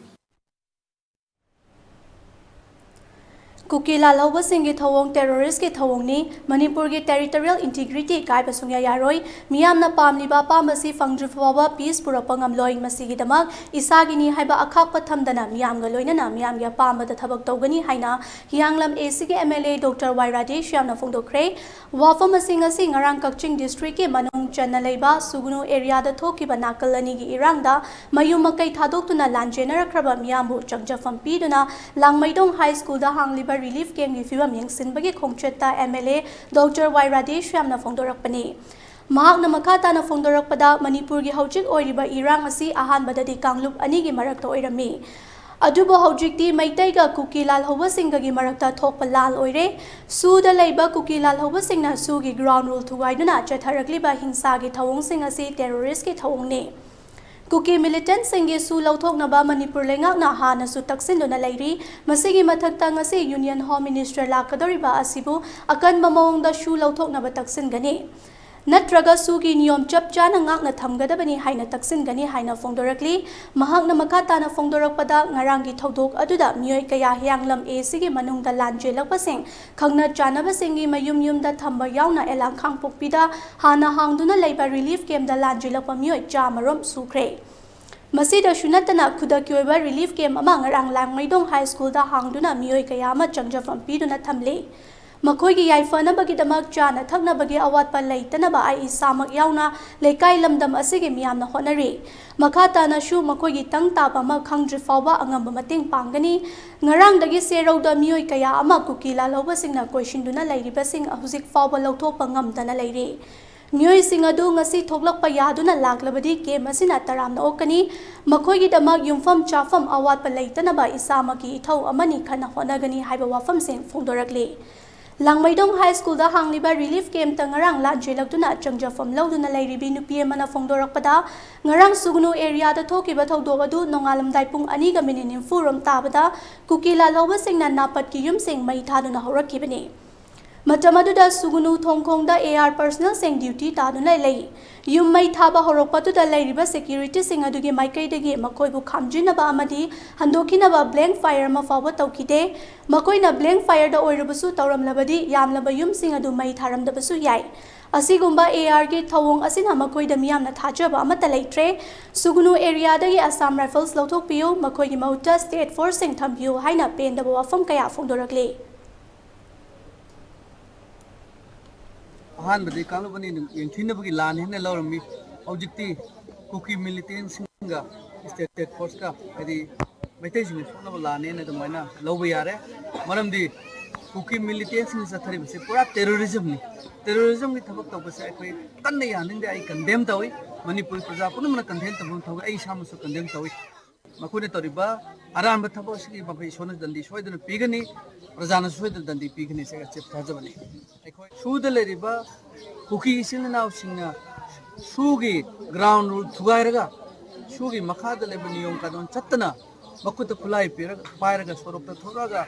ꯀꯨꯀꯤ ꯂꯥꯜꯍꯧꯕꯁꯤꯡꯒꯤ ꯊꯧꯑꯣꯡ terroristꯀꯤ ꯊꯧꯑꯣꯡꯅꯤ꯫ ꯃꯅꯤꯄꯨꯔꯒꯤ territorial integrity ꯀꯥꯏꯕ ꯁꯨꯡꯌꯥ ꯌꯥꯔꯣꯏ꯫ ꯃꯤꯌꯥꯝꯅ ꯄꯥꯝꯂꯤꯕ ꯑꯄꯥꯝꯕꯁꯤ ꯐꯪꯗ꯭ꯔꯤ ꯐꯥꯎꯕ peace ꯄꯨꯔꯛꯄ ꯉꯝꯂꯣꯏ꯫ ꯃꯁꯤꯒꯤꯗꯃꯛ ꯏꯁꯥꯒꯤꯅꯤ ꯍꯥꯏꯕ ꯑꯈꯥꯛꯄ ꯊꯝꯗꯅ ꯃꯤꯌꯥꯝꯒ ꯂꯣꯏꯅꯅ ꯃꯤꯌꯥꯝꯒꯤ ꯑꯄꯥꯝꯕꯗ ꯊꯕꯛ ꯇꯧꯒꯅꯤ ꯍꯥꯏꯅ ꯍꯤꯌꯥꯡꯂꯝ ACꯒꯤ MLA Doctor ꯋꯥꯏ ꯔꯥꯙꯦꯁ꯭ꯌꯥꯝꯅ ꯐꯣꯡꯗꯣꯛꯈ꯭ꯔꯦ꯫ ꯋꯥꯐꯝ ꯑꯁꯤ ꯉꯁꯤ ꯉꯔꯥꯡ ꯀꯛꯆꯤꯡ districtꯀꯤ ꯃꯅꯨꯡ ꯆꯟꯅ ꯂꯩꯕ ꯁꯨꯒꯅꯨ areaꯗ ꯊꯣꯛꯈꯤꯕ ꯅꯥꯀꯜ ꯑꯅꯤꯒꯤ ꯏꯔꯥꯡꯗ ꯃꯌꯨꯝ ꯃꯀꯩ ꯊꯥꯗꯣꯛꯇꯨꯅ ꯂꯥꯟꯖꯦꯟꯅꯔꯛꯈ꯭ꯔꯕ ꯃꯤꯌꯥꯝꯕꯨ ꯆꯪꯖꯐꯝ ꯄꯤꯗꯨꯅ ꯂꯥꯡꯃꯩꯗꯣꯡ High Schoolꯗ ꯍꯥꯡꯂꯤꯕ relief campꯀꯤ ꯐꯤꯚꯝ ꯌꯦꯡꯁꯤꯟꯕꯒꯤ ꯈꯣꯡꯆꯠꯇ MLA Doctor ꯋꯥꯏ ꯔꯥꯙꯦꯁ꯭ꯌꯥꯝꯅ ꯐꯣꯡꯗꯣꯔꯛꯄꯅꯤ꯫ ꯃꯍꯥꯛꯅ ꯃꯈꯥ ꯇꯥꯅ ꯐꯣꯡꯗꯣꯔꯛꯄꯗ, ꯃꯅꯤꯄꯨꯔꯒꯤ ꯍꯧꯖꯤꯛ ꯑꯣꯏꯔꯤꯕ ꯏꯔꯥꯡ ꯑꯁꯤ ꯑꯍꯥꯟꯕꯗꯗꯤ ꯀꯥꯡꯂꯨꯞ ꯑꯅꯤꯒꯤ ꯃꯔꯛꯇ ꯑꯣꯏꯔꯝꯃꯤ꯫ ꯑꯗꯨꯕꯨ ꯍꯧꯖꯤꯛꯇꯤ ꯃꯩꯇꯩꯒ ꯀꯨꯀꯤ ꯂꯥꯜꯍꯧꯕꯁꯤꯡꯒꯒꯤ ꯃꯔꯛꯇ ꯊꯣꯛꯄ ꯂꯥꯜ ꯑꯣꯏꯔꯦ꯫ ꯁꯨꯗ ꯂꯩꯕ ꯀꯨꯀꯤ ꯂꯥꯜꯍꯧꯕꯁꯤꯡꯅ ꯁꯨꯒꯤ ground rule ꯊꯨꯒꯥꯏꯗꯨꯅ ꯆꯠꯊꯔꯛꯂꯤꯕ ꯍꯤꯡꯁꯥꯒꯤ ꯊꯧꯑꯣꯡꯁꯤꯡ ꯑꯁꯤ terroristꯀꯤ ꯊꯧꯑꯣꯡꯅꯤ꯫ ꯀꯨꯀꯤ militantꯁꯤꯡꯒꯤ ꯁꯨ ꯂꯧꯊꯣꯛꯅꯕ ꯃꯅꯤꯄꯨꯔ ꯂꯩꯉꯥꯛꯅ ꯍꯥꯟꯅꯁꯨ ꯇꯛꯁꯤꯟꯗꯨꯅ ꯂꯩꯔꯤ꯫ ꯃꯁꯤꯒꯤ ꯃꯊꯛꯇ ꯉꯁꯤ Union Home Minister ꯂꯥꯛꯀꯗꯧꯔꯤꯕ ꯑꯁꯤꯕꯨ ꯑꯀꯟꯕ ꯃꯑꯣꯡꯗ ꯁꯨ ꯂꯧꯊꯣꯛꯅꯕ ꯇꯛꯁꯤꯟꯒꯅꯤ꯫ ꯅꯠꯇ꯭ꯔꯒ ꯁꯨꯒꯤ ꯅꯤꯌꯣꯝ ꯆꯞ ꯆꯥꯅ ꯉꯥꯛꯅ ꯊꯝꯒꯗꯕꯅꯤ ꯍꯥꯏꯅ ꯇꯛꯁꯤꯟꯒꯅꯤ ꯍꯥꯏꯅ ꯐꯣꯡꯗꯣꯔꯛꯂꯤ꯫ ꯃꯍꯥꯛꯅ ꯃꯈꯥ ꯇꯥꯅ ꯐꯣꯡꯗꯣꯔꯛꯄꯗ, ꯉꯔꯥꯡꯒꯤ ꯊꯧꯗꯣꯛ ꯑꯗꯨꯗ ꯃꯤꯑꯣꯏ ꯀꯌꯥ ꯍꯤꯌꯥꯡꯂꯝ ACꯒꯤ ꯃꯅꯨꯡꯗ ꯂꯥꯟ ꯆꯦꯜꯂꯛꯄꯁꯤꯡ, ꯈꯪꯅ ꯆꯥꯟꯅꯕꯁꯤꯡꯒꯤ ꯃꯌꯨꯝ ꯌꯨꯝꯗ ꯊꯝꯕ ꯌꯥꯎꯅ ꯑꯦꯂꯥꯡ ꯈꯥꯡꯄꯣꯛꯄꯤꯗ ꯍꯥꯟꯅ ꯍꯥꯡꯗꯨꯅ ꯂꯩꯕ relief campꯇ ꯂꯥꯟ ꯆꯦꯜꯂꯛꯄ ꯃꯤꯑꯣꯏ ꯆꯥꯃꯔꯣꯝ ꯁꯨꯈ꯭ꯔꯦ꯫ ꯃꯁꯤꯗꯁꯨ ꯅꯠꯇꯅ ꯈꯨꯗꯛꯀꯤ ꯑꯣꯏꯕ relief camp ꯑꯃ ꯉꯔꯥꯡ ꯂꯥꯡꯃꯩꯗꯣꯡ High Schoolꯗ ꯍꯥꯡꯗꯨꯅ ꯃꯤꯑꯣꯏ ꯀꯌꯥ ꯑꯃ ꯆꯪꯖꯐꯝ ꯄꯤꯗꯨꯅ ꯊꯝꯂꯤ꯫ ꯃꯈꯣꯏꯒꯤ ꯌꯥꯏꯐꯅꯕꯒꯤꯗꯃꯛ ꯆꯥꯅ ꯊꯛꯅꯕꯒꯤ ꯑꯋꯥꯠꯄ ꯂꯩꯇꯅꯕ ꯑꯩ ꯏꯁꯥꯃꯛ ꯌꯥꯎꯅ ꯂꯩꯀꯥꯏ ꯂꯝꯗꯝ ꯑꯁꯤꯒꯤ ꯃꯤꯌꯥꯝꯅ ꯍꯣꯠꯅꯔꯤ꯫ ꯃꯈꯥ ꯇꯥꯅꯁꯨ ꯃꯈꯣꯏꯒꯤ ꯇꯪ ꯇꯥꯕ ꯑꯃ ꯈꯪꯗ꯭ꯔꯤ ꯐꯥꯎꯕ ꯑꯉꯝꯕ ꯃꯇꯦꯡ ꯄꯥꯡꯒꯅꯤ꯫ ꯉꯔꯥꯡꯗꯒꯤ ꯁꯦꯔꯧꯗ ꯃꯤꯑꯣꯏ ꯀꯌꯥ ꯑꯃ ꯀꯨꯀꯤ ꯂꯥꯜꯍꯧꯕꯁꯤꯡꯅ ꯀꯣꯏꯁꯤꯟꯗꯨꯅ ꯂꯩꯔꯤꯕꯁꯤꯡ ꯍꯧꯖꯤꯛ ꯐꯥꯎꯕ ꯂꯧꯊꯣꯛꯄ ꯉꯝꯗꯅ ꯂꯩꯔꯤ꯫ ꯃꯤꯑꯣꯏꯁꯤꯡ ꯑꯗꯨ ꯉꯁꯤ ꯊꯣꯛꯂꯛꯄ ꯌꯥꯗꯨꯅ ꯂꯥꯛꯂꯕꯗꯤ ꯀꯦꯝ ꯑꯁꯤꯅ ꯇꯔꯥꯝꯅ ꯑꯣꯛꯀꯅꯤ꯫ ꯃꯈꯣꯏꯒꯤꯗꯃꯛ ꯌꯨꯝꯐꯝ ꯆꯥꯐꯝ ꯑꯋꯥꯠꯄ ꯂꯩꯇꯅꯕ ꯏꯁꯥꯃꯛꯀꯤ ꯏꯊꯧ ꯑꯃꯅꯤ ꯈꯟꯅ ꯍꯣꯠꯅꯒꯅꯤ ꯍꯥꯏꯕ ꯋꯥꯐꯝꯁꯤꯡ ꯐꯣꯡꯗꯣꯔꯛꯂꯤ꯫ ꯂꯥꯡꯃꯩꯗꯣꯡ ꯍꯥꯏ ꯁ꯭ꯀꯨꯜꯗ ꯍꯥꯡꯂꯤꯕ ꯔꯤꯂꯤꯐ ꯀꯦꯝꯞꯇ ꯉꯔꯥꯡ ꯂꯥꯟ ꯆꯦꯜꯂꯛꯇꯨꯅ ꯆꯪꯖꯐꯝ ꯂꯧꯗꯨꯅ ꯂꯩꯔꯤꯕꯤ ꯅꯨꯄꯤ ꯑꯃꯅ ꯐꯣꯡꯗꯣꯔꯛꯄꯗ, ꯉꯔꯥꯡ ꯁꯨꯒꯅꯨ ꯑꯦꯔꯤꯌꯥꯗ ꯊꯣꯛꯈꯤꯕ ꯊꯧꯗꯣꯛ ꯑꯗꯨ ꯅꯣꯡꯉꯥꯜꯂꯝꯗꯥꯏ ꯄꯨꯡ ꯑꯅꯤꯒ ꯃꯤꯅꯤꯠ ꯅꯤꯐꯨ ꯔꯣꯝ ꯇꯥꯕꯗ ꯀꯨꯀꯤ ꯂꯥꯜꯍꯧꯕꯁꯤꯡꯅ ꯅꯥꯄꯠꯀꯤ ꯌꯨꯝꯁꯤꯡ ꯃꯩ ꯊꯥꯗꯨꯅ ꯍꯧꯔꯛꯈꯤꯕꯅꯤ꯫ ꯃꯇꯝ ꯑꯗꯨꯗ ꯁꯨꯒꯅꯨ ꯊꯣꯡꯈꯣꯡꯗ ꯑꯦ ꯑꯥꯔ ꯄꯔꯁꯅꯦꯜꯁꯤꯡ ꯗ꯭ꯌꯨꯇꯤ ꯇꯥꯗꯨꯅ ꯂꯩ꯫ ꯌꯨꯝ ꯃꯩ ꯊꯥꯕ ꯍꯧꯔꯛꯄꯗꯨꯗ ꯂꯩꯔꯤꯕ ꯁꯦꯀ꯭ꯌꯨꯔꯤꯇꯤꯁꯤꯡ ꯑꯗꯨꯒꯤ ꯃꯥꯏꯀꯩꯗꯒꯤ ꯃꯈꯣꯏꯕꯨ ꯈꯥꯝꯖꯤꯟꯅꯕ ꯑꯃꯗꯤ ꯍꯟꯗꯣꯛꯈꯤꯅꯕ ꯕ꯭ꯂꯦꯡ ꯐꯥꯌꯔ ꯑꯃ ꯐꯥꯎꯕ ꯇꯧꯈꯤꯗꯦ꯫ ꯃꯈꯣꯏꯅ ꯕ꯭ꯂꯦꯡ ꯐꯥꯌꯔꯗ ꯑꯣꯏꯔꯕꯁꯨ ꯇꯧꯔꯝꯂꯕꯗꯤ ꯌꯥꯝꯂꯕ ꯌꯨꯝꯁꯤꯡ ꯑꯗꯨ ꯃꯩ ꯊꯥꯔꯝꯗꯕꯁꯨ ꯌꯥꯏ꯫ ꯑꯁꯤꯒꯨꯝꯕ ꯑꯦ ꯑꯥꯔꯒꯤ ꯊꯧꯑꯣꯡ ꯑꯁꯤꯅ ꯃꯈꯣꯏꯗ ꯃꯤꯌꯥꯝꯅ ꯊꯥꯖꯕ ꯑꯃꯠꯇ ꯂꯩꯇ꯭ꯔꯦ꯫ ꯁꯨꯒꯅꯨ ꯑꯦꯔꯤꯌꯥꯗꯒꯤ ꯑꯁꯥꯝ ꯔꯥꯏꯐꯜꯁ ꯂꯧꯊꯣꯛꯄꯤꯌꯨ, ꯃꯈꯣꯏꯒꯤ ꯃꯍꯨꯠꯇ ꯁ꯭ꯇꯦꯠ ꯐꯣꯔꯁꯁꯤꯡ ꯊꯝꯕꯤꯌꯨ ꯍꯥꯏꯅ ꯄꯦꯟꯗꯕ ꯋꯥꯐꯝ ꯀꯌꯥ ꯐꯣꯡꯗꯣꯔꯛꯂꯤ꯫ ꯑꯍꯥꯟꯕꯗꯤ ꯀꯥꯡꯂꯨꯞ ꯑꯅꯤ ꯑꯗꯨꯝ ꯌꯦꯡꯊꯤꯅꯕꯒꯤ ꯂꯥꯟꯅꯤ ꯍꯥꯏꯅ ꯂꯧꯔꯝꯃꯤ꯫ ꯍꯧꯖꯤꯛꯇꯤ ꯀꯨꯀꯤ ꯃꯤꯂꯤꯇꯦꯟꯁꯤꯡꯒ ꯁ꯭ꯇꯦꯠ ꯐꯣꯔꯁꯀ, ꯍꯥꯏꯗꯤ ꯃꯩꯇꯩꯁꯤꯡꯒ ꯁꯣꯛꯅꯕ ꯂꯥꯟꯅꯦꯅ ꯑꯗꯨꯃꯥꯏꯅ ꯂꯧꯕ ꯌꯥꯔꯦ꯫ ꯃꯔꯝꯗꯤ ꯀꯨꯀꯤ ꯃꯤꯂꯤꯇꯦꯟꯁꯤꯡꯅ ꯆꯠꯊꯔꯤꯕꯁꯤ ꯄꯨꯔꯥ ꯇꯦꯔꯣꯔꯤꯖꯝꯅꯤ꯫ ꯇꯦꯔꯣꯔꯤꯖꯝꯒꯤ ꯊꯕꯛ ꯇꯧꯕꯁꯦ ꯑꯩꯈꯣꯏ ꯀꯟꯅ ꯌꯥꯅꯤꯡꯗꯦ꯫ ꯑꯩ ꯀꯟꯗꯦꯝ ꯇꯧꯏ꯫ ꯃꯅꯤꯄꯨꯔ ꯄ꯭ꯔꯖꯥ ꯄꯨꯝꯅꯃꯛꯅ ꯀꯟꯗꯦꯝ ꯇꯧꯐꯝ ꯊꯣꯛꯏ꯫ ꯑꯩ ꯏꯁꯥꯃꯛꯁꯨ ꯀꯟꯗꯦꯝ ꯇꯧꯏ꯫ ꯃꯈꯣꯏꯅ ꯇꯧꯔꯤꯕ ꯑꯔꯥꯟꯕ ꯊꯕꯛ ꯑꯁꯤꯒꯤ ꯃꯈꯣꯏ ꯏꯁꯣꯔꯅ ꯗꯟꯗꯤ ꯁꯣꯏꯗꯅ ꯄꯤꯒꯅꯤ, ꯄ꯭ꯔꯖꯥꯅꯁꯨ ꯁꯣꯏꯗꯅ ꯗꯟꯗꯤ ꯄꯤꯒꯅꯤ꯫ ꯁꯤ ꯑꯆꯦꯠꯄ ꯊꯥꯖꯕꯅꯤ꯫ ꯑꯩꯈꯣꯏ ꯁꯨꯗ ꯂꯩꯔꯤꯕ ꯀꯨꯀꯤ ꯏꯆꯤꯜ ꯏꯅꯥꯎꯁꯤꯡꯅ ꯁꯨꯒꯤ ꯒ꯭ꯔꯥꯎꯟ ꯔꯨꯜ ꯊꯨꯒꯥꯏꯔꯒ, ꯁꯨꯒꯤ ꯃꯈꯥꯗ ꯂꯩꯕ ꯅꯤꯌꯣꯝ ꯀꯥꯅꯣꯟ ꯆꯠꯇꯅ, ꯃꯈꯨꯠꯇ ꯈꯨꯠꯂꯥꯏ ꯄꯤꯔꯒ, ꯄꯥꯏꯔꯒ ꯁꯣꯔꯣꯛꯇ ꯊꯣꯛꯂꯛꯑꯒ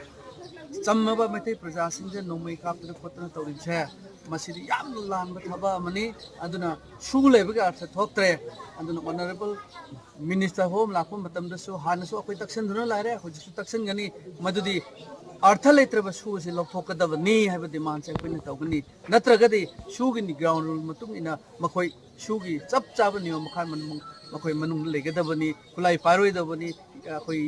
ꯆꯝꯃꯕ ꯃꯩꯇꯩ ꯄ꯭ꯔꯖꯥꯁꯤꯡꯁꯦ ꯅꯣꯡꯃꯩ ꯀꯥꯞꯇꯅ ꯈꯣꯠꯇꯅ ꯇꯧꯔꯤꯕꯁꯦ, ꯃꯁꯤꯗꯤ ꯌꯥꯝꯅ ꯂꯥꯟꯕ ꯊꯕꯛ ꯑꯃꯅꯤ꯫ ꯑꯗꯨꯅ ꯁꯨ ꯂꯩꯕꯒꯤ ꯑꯔꯊ ꯊꯣꯛꯇ꯭ꯔꯦ꯫ ꯑꯗꯨꯅ ꯑꯣꯅꯔꯦꯕꯜ ꯃꯤꯅꯤꯁꯇꯔ ꯍꯣꯝ ꯂꯥꯛꯄ ꯃꯇꯝꯗꯁꯨ ꯍꯥꯟꯅꯁꯨ ꯑꯩꯈꯣꯏ ꯇꯛꯁꯤꯟꯗꯨꯅ ꯂꯥꯛꯑꯦ, ꯍꯧꯖꯤꯛꯁꯨ ꯇꯛꯁꯤꯟꯒꯅꯤ꯫ ꯃꯗꯨꯗꯤ ꯑꯔꯊ ꯂꯩꯇ꯭ꯔꯕ ꯁꯨ ꯑꯁꯤ ꯂꯧꯊꯣꯛꯀꯗꯕꯅꯤ ꯍꯥꯏꯕ ꯗꯤꯃꯥꯟꯁꯦ ꯑꯩꯈꯣꯏꯅ ꯇꯧꯒꯅꯤ꯫ ꯅꯠꯇ꯭ꯔꯒꯗꯤ ꯁꯨꯒꯤ ꯒ꯭ꯔꯥꯎꯟ ꯔꯨꯜ ꯃꯇꯨꯡ ꯏꯟꯅ ꯃꯈꯣꯏ ꯁꯨꯒꯤ ꯆꯞ ꯆꯥꯕ ꯅꯤꯌꯣꯝ ꯃꯈꯥ ꯃꯅꯨꯡ ꯃꯈꯣꯏ ꯃꯅꯨꯡꯗ ꯂꯩꯒꯗꯕꯅꯤ, ꯈꯨꯠꯂꯥꯏ ꯄꯥꯏꯔꯣꯏꯗꯕꯅꯤ, ꯑꯩꯈꯣꯏ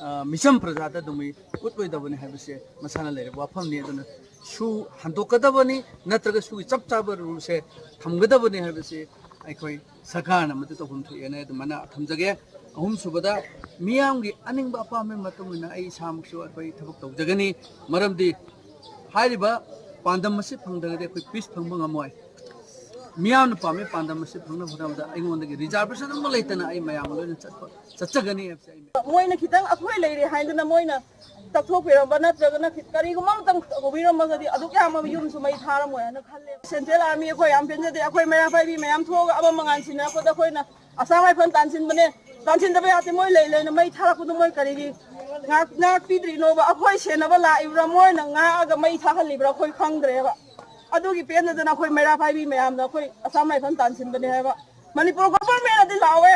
ꯑ, ꯃꯤꯆꯝ ꯄ꯭ꯔꯖꯥꯗ ꯑꯗꯨꯝ ꯎꯠꯂꯣꯏꯗꯕꯅꯤ ꯍꯥꯏꯕꯁꯦ ꯃꯁꯥꯅ ꯂꯩꯔꯕ ꯋꯥꯐꯝꯅꯤ꯫ ꯑꯗꯨꯅ ꯁꯨ ꯍꯟꯗꯣꯛꯀꯗꯕꯅꯤ, ꯅꯠꯇ꯭ꯔꯒ ꯁꯨꯒꯤ ꯆꯞ ꯆꯥꯕ ꯔꯨꯜꯁꯦ ꯊꯝꯒꯗꯕꯅꯤ ꯍꯥꯏꯕꯁꯤ ꯑꯩꯈꯣꯏ ꯁꯔꯀꯥꯔꯅ ꯃꯗꯨ ꯇꯧꯐꯝ ꯊꯣꯛꯑꯦꯅ ꯑꯗꯨꯃꯥꯏꯅ ꯊꯝꯖꯒꯦ꯫ ꯑꯍꯨꯝꯁꯨꯕꯗ, ꯃꯤꯌꯥꯝꯒꯤ ꯑꯅꯤꯡꯕ ꯑꯄꯥꯝꯕꯒꯤ ꯃꯇꯨꯡ ꯏꯟꯅ ꯑꯩ ꯏꯁꯥꯃꯛꯁꯨ ꯑꯩꯈꯣꯏ ꯊꯕꯛ ꯇꯧꯖꯒꯅꯤ꯫ ꯃꯔꯝꯗꯤ ꯍꯥꯏꯔꯤꯕ ꯄꯥꯟꯗꯝ ꯑꯁꯤ ꯐꯪꯗ꯭ꯔꯒꯗꯤ ꯑꯩꯈꯣꯏ ꯄꯤꯁ ꯐꯪꯕ ꯉꯝꯃꯣꯏ꯫ ꯃꯤꯌꯥꯝꯅ ꯄꯥꯝꯃꯤ ꯄꯥꯟꯗꯝ ꯑꯁꯤ ꯐꯪꯅꯕ ꯍꯣꯠꯅꯕꯗ ꯑꯩꯉꯣꯟꯗꯒꯤ ꯔꯤꯖꯥꯔꯕꯦꯁꯟ ꯑꯃ ꯂꯩꯇꯅ ꯑꯩ ꯃꯌꯥꯝꯒ ꯂꯣꯏꯅ ꯆꯠꯄ, ꯆꯠꯆꯒꯅꯤ ꯍꯥꯏꯕꯁꯦ ꯑꯩ ꯃꯣꯏꯅ ꯈꯤꯇꯪ ꯑꯩꯈꯣꯏ ꯂꯩꯔꯦ ꯍꯥꯏꯗꯅ ꯃꯣꯏꯅ ꯇꯛꯊꯣꯛꯄꯤꯔꯝꯕ ꯅꯠꯇ꯭ꯔꯒꯅ ꯈꯤ-, ꯀꯔꯤꯒꯨꯝꯕ ꯑꯃꯇꯪ ꯇꯧꯕꯤꯔꯝꯃꯒꯗꯤ ꯑꯗꯨꯛ ꯌꯥꯝꯕ ꯌꯨꯝꯁꯨ ꯃꯩ ꯊꯥꯔꯝꯃꯣꯏ ꯍꯥꯏꯅ ꯈꯜꯂꯦ꯫ ꯁꯦꯟꯇ꯭ꯔꯦꯜ ꯑꯥꯔꯃꯤ ꯑꯩꯈꯣꯏ ꯌꯥꯝ ꯄꯦꯟꯖꯗꯦ꯫ ꯑꯩꯈꯣꯏ ꯃꯩꯔꯥ ꯄꯥꯏꯕꯤ ꯃꯌꯥꯝ ꯊꯣꯛꯑꯒ ꯑꯃ ꯃꯉꯥꯟ ꯁꯤꯟꯅꯔꯛꯄꯗ ꯑꯩꯈꯣꯏꯅ ꯑꯁꯥꯝ ꯔꯥꯏꯐꯜ ꯇꯥꯟꯁꯤꯟꯕꯅꯦ꯫ ꯇꯥꯟꯁꯤꯟꯗꯕ ꯌꯥꯗꯦ꯫ ꯃꯣꯏ ꯂꯩ ꯂꯩꯅ ꯃꯩ ꯊꯥꯔꯛꯄꯗꯣ ꯃꯣꯏ ꯀꯔꯤꯒꯤ ꯉꯥꯛ-, ꯉꯥꯛꯄꯤꯗ꯭ꯔꯤꯅꯣꯕ? ꯑꯩꯈꯣꯏ ꯁꯦꯟꯅꯕ ꯂꯥꯛꯏꯕ꯭ꯔꯥ, ꯃꯣꯏꯅ ꯉꯥꯛꯑꯒ ꯃꯩ ꯊꯥꯍꯜꯂꯤꯕ꯭ꯔꯥ ꯑꯩꯈꯣꯏ ꯈꯪꯗ꯭ꯔꯦꯕ꯫ ꯑꯗꯨꯒꯤ ꯄꯦꯟꯗꯗꯅ ꯑꯩꯈꯣꯏ ꯃꯩꯔꯥ ꯄꯥꯏꯕꯤ ꯃꯌꯥꯝꯅ ꯑꯩꯈꯣꯏ ꯑꯁꯥꯝ ꯔꯥꯏꯐꯜ ꯇꯥꯟꯁꯤꯟꯕꯅꯦ ꯍꯥꯏꯕ꯫ ꯃꯅꯤꯄꯨꯔ ꯒꯣꯚꯔꯟꯃꯦꯟꯅꯗꯤ ꯂꯥꯎꯋꯦ,